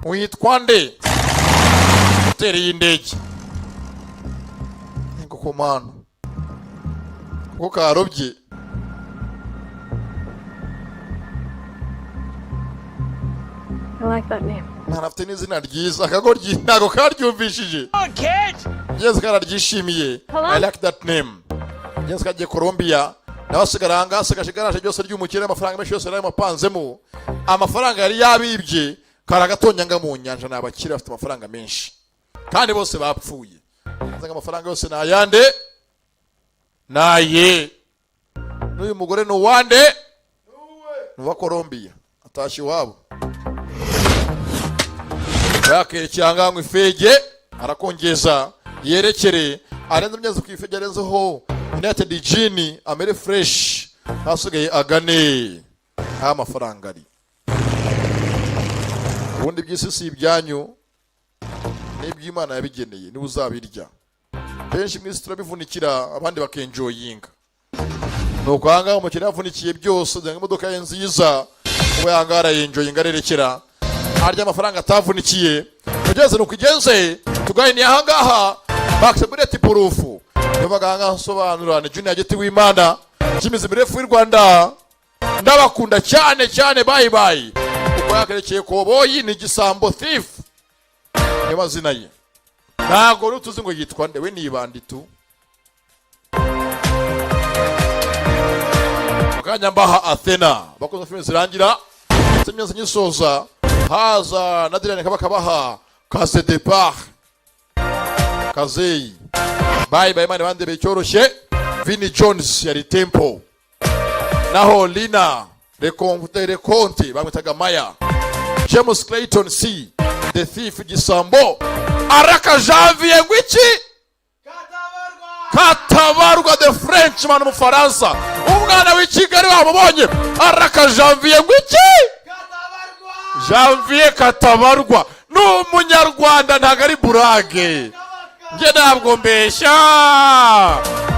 Witwa nde? Moteri y'indege ngo komana kuko karobye. I like that name. Mwana afite n'izina ryiza. Akagoryi ntabwo karyumvishije. Ngenzi kararyishimiye. Hello? I like that name. Ngenzi kagiye Colombia, nawe asigara ahangaha, asigaje igaraje ryose ry'umukire, amafaranga menshi yose yari amapanzemo. Amafaranga yari yabibye kari agatonyanga mu nyanja. Ni abakire bafite amafaranga menshi kandi bose bapfuye. Nzi amafaranga yose ni ayande? Naye n'uyu mugore ni uwande? Ni uwa Colombia. Atashye iwabo, yakerekeye ahangaha ngo ifege arakongeza yerekere arenze imyezi ku ifege, arenzeho United Gin, amere fresh, hasigaye agane aho amafaranga ari. Ubundi iby'isi si ibyanyu, n'iby'Imana yabigeneye niwe uzabirya. Benshi mu isi turabivunikira, abandi bakenjoyinga. Nuko ahangaha umukiriya yavunikiye byose kugira ngo imodoka ye nziza kuba ahangaha, arayenjoyinga, arerekera arya amafaranga atavunikiye. Tugeze nuko igenze tuganiriye ahangaha. Max Bullet Proof niyo ahangaha nsobanura ni Junior Giti w'Imana cy'imizi mirefu y'u Rwanda. Ndabakunda cyane cyane, bye bye. Uko yakerekeye koboyi ni igisambo, thief, niyo mazina ye. Ntabwo rero tuzi ngo yitwa nde, we ni ibandi tu. Mu kanya mbaha Athena bakoze filime zirangira, ndetse imyezi nyisoza haza na Dylan kaba kabaha case départ kazeyi. Bye bye, mani bandebeye cyoroshye. Vinnie Jones yari Tempo, naho Lina Leconte, Leconte bamwitaga Maya. James Clayton C the thief, gisambo araka. Janvier ngwiki Katabarwa, the Frenchman, umufaransa, umwana w'i Kigali wamubonye. Araka Janvier ngwiki Janvier Katabarwa ni umunyarwanda, ntabwo ari burage. Njye ntabwo mbeshya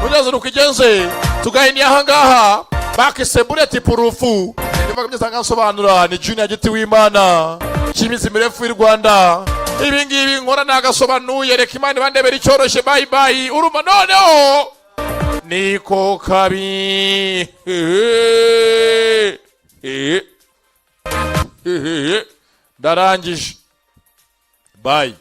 mugenzi, nuko igenze tugahiniye ahangaha bakise bullet proof. Niba byose nsobanura ni Junior Giti w'Imana cy'iminsi mirefu y'u Rwanda. Ibi ngibi nkora nagasobanuye, reka Imana ibandebera icyoroshye. Bye bye. Urumva noneho niko kabi. Ndarangije, bye.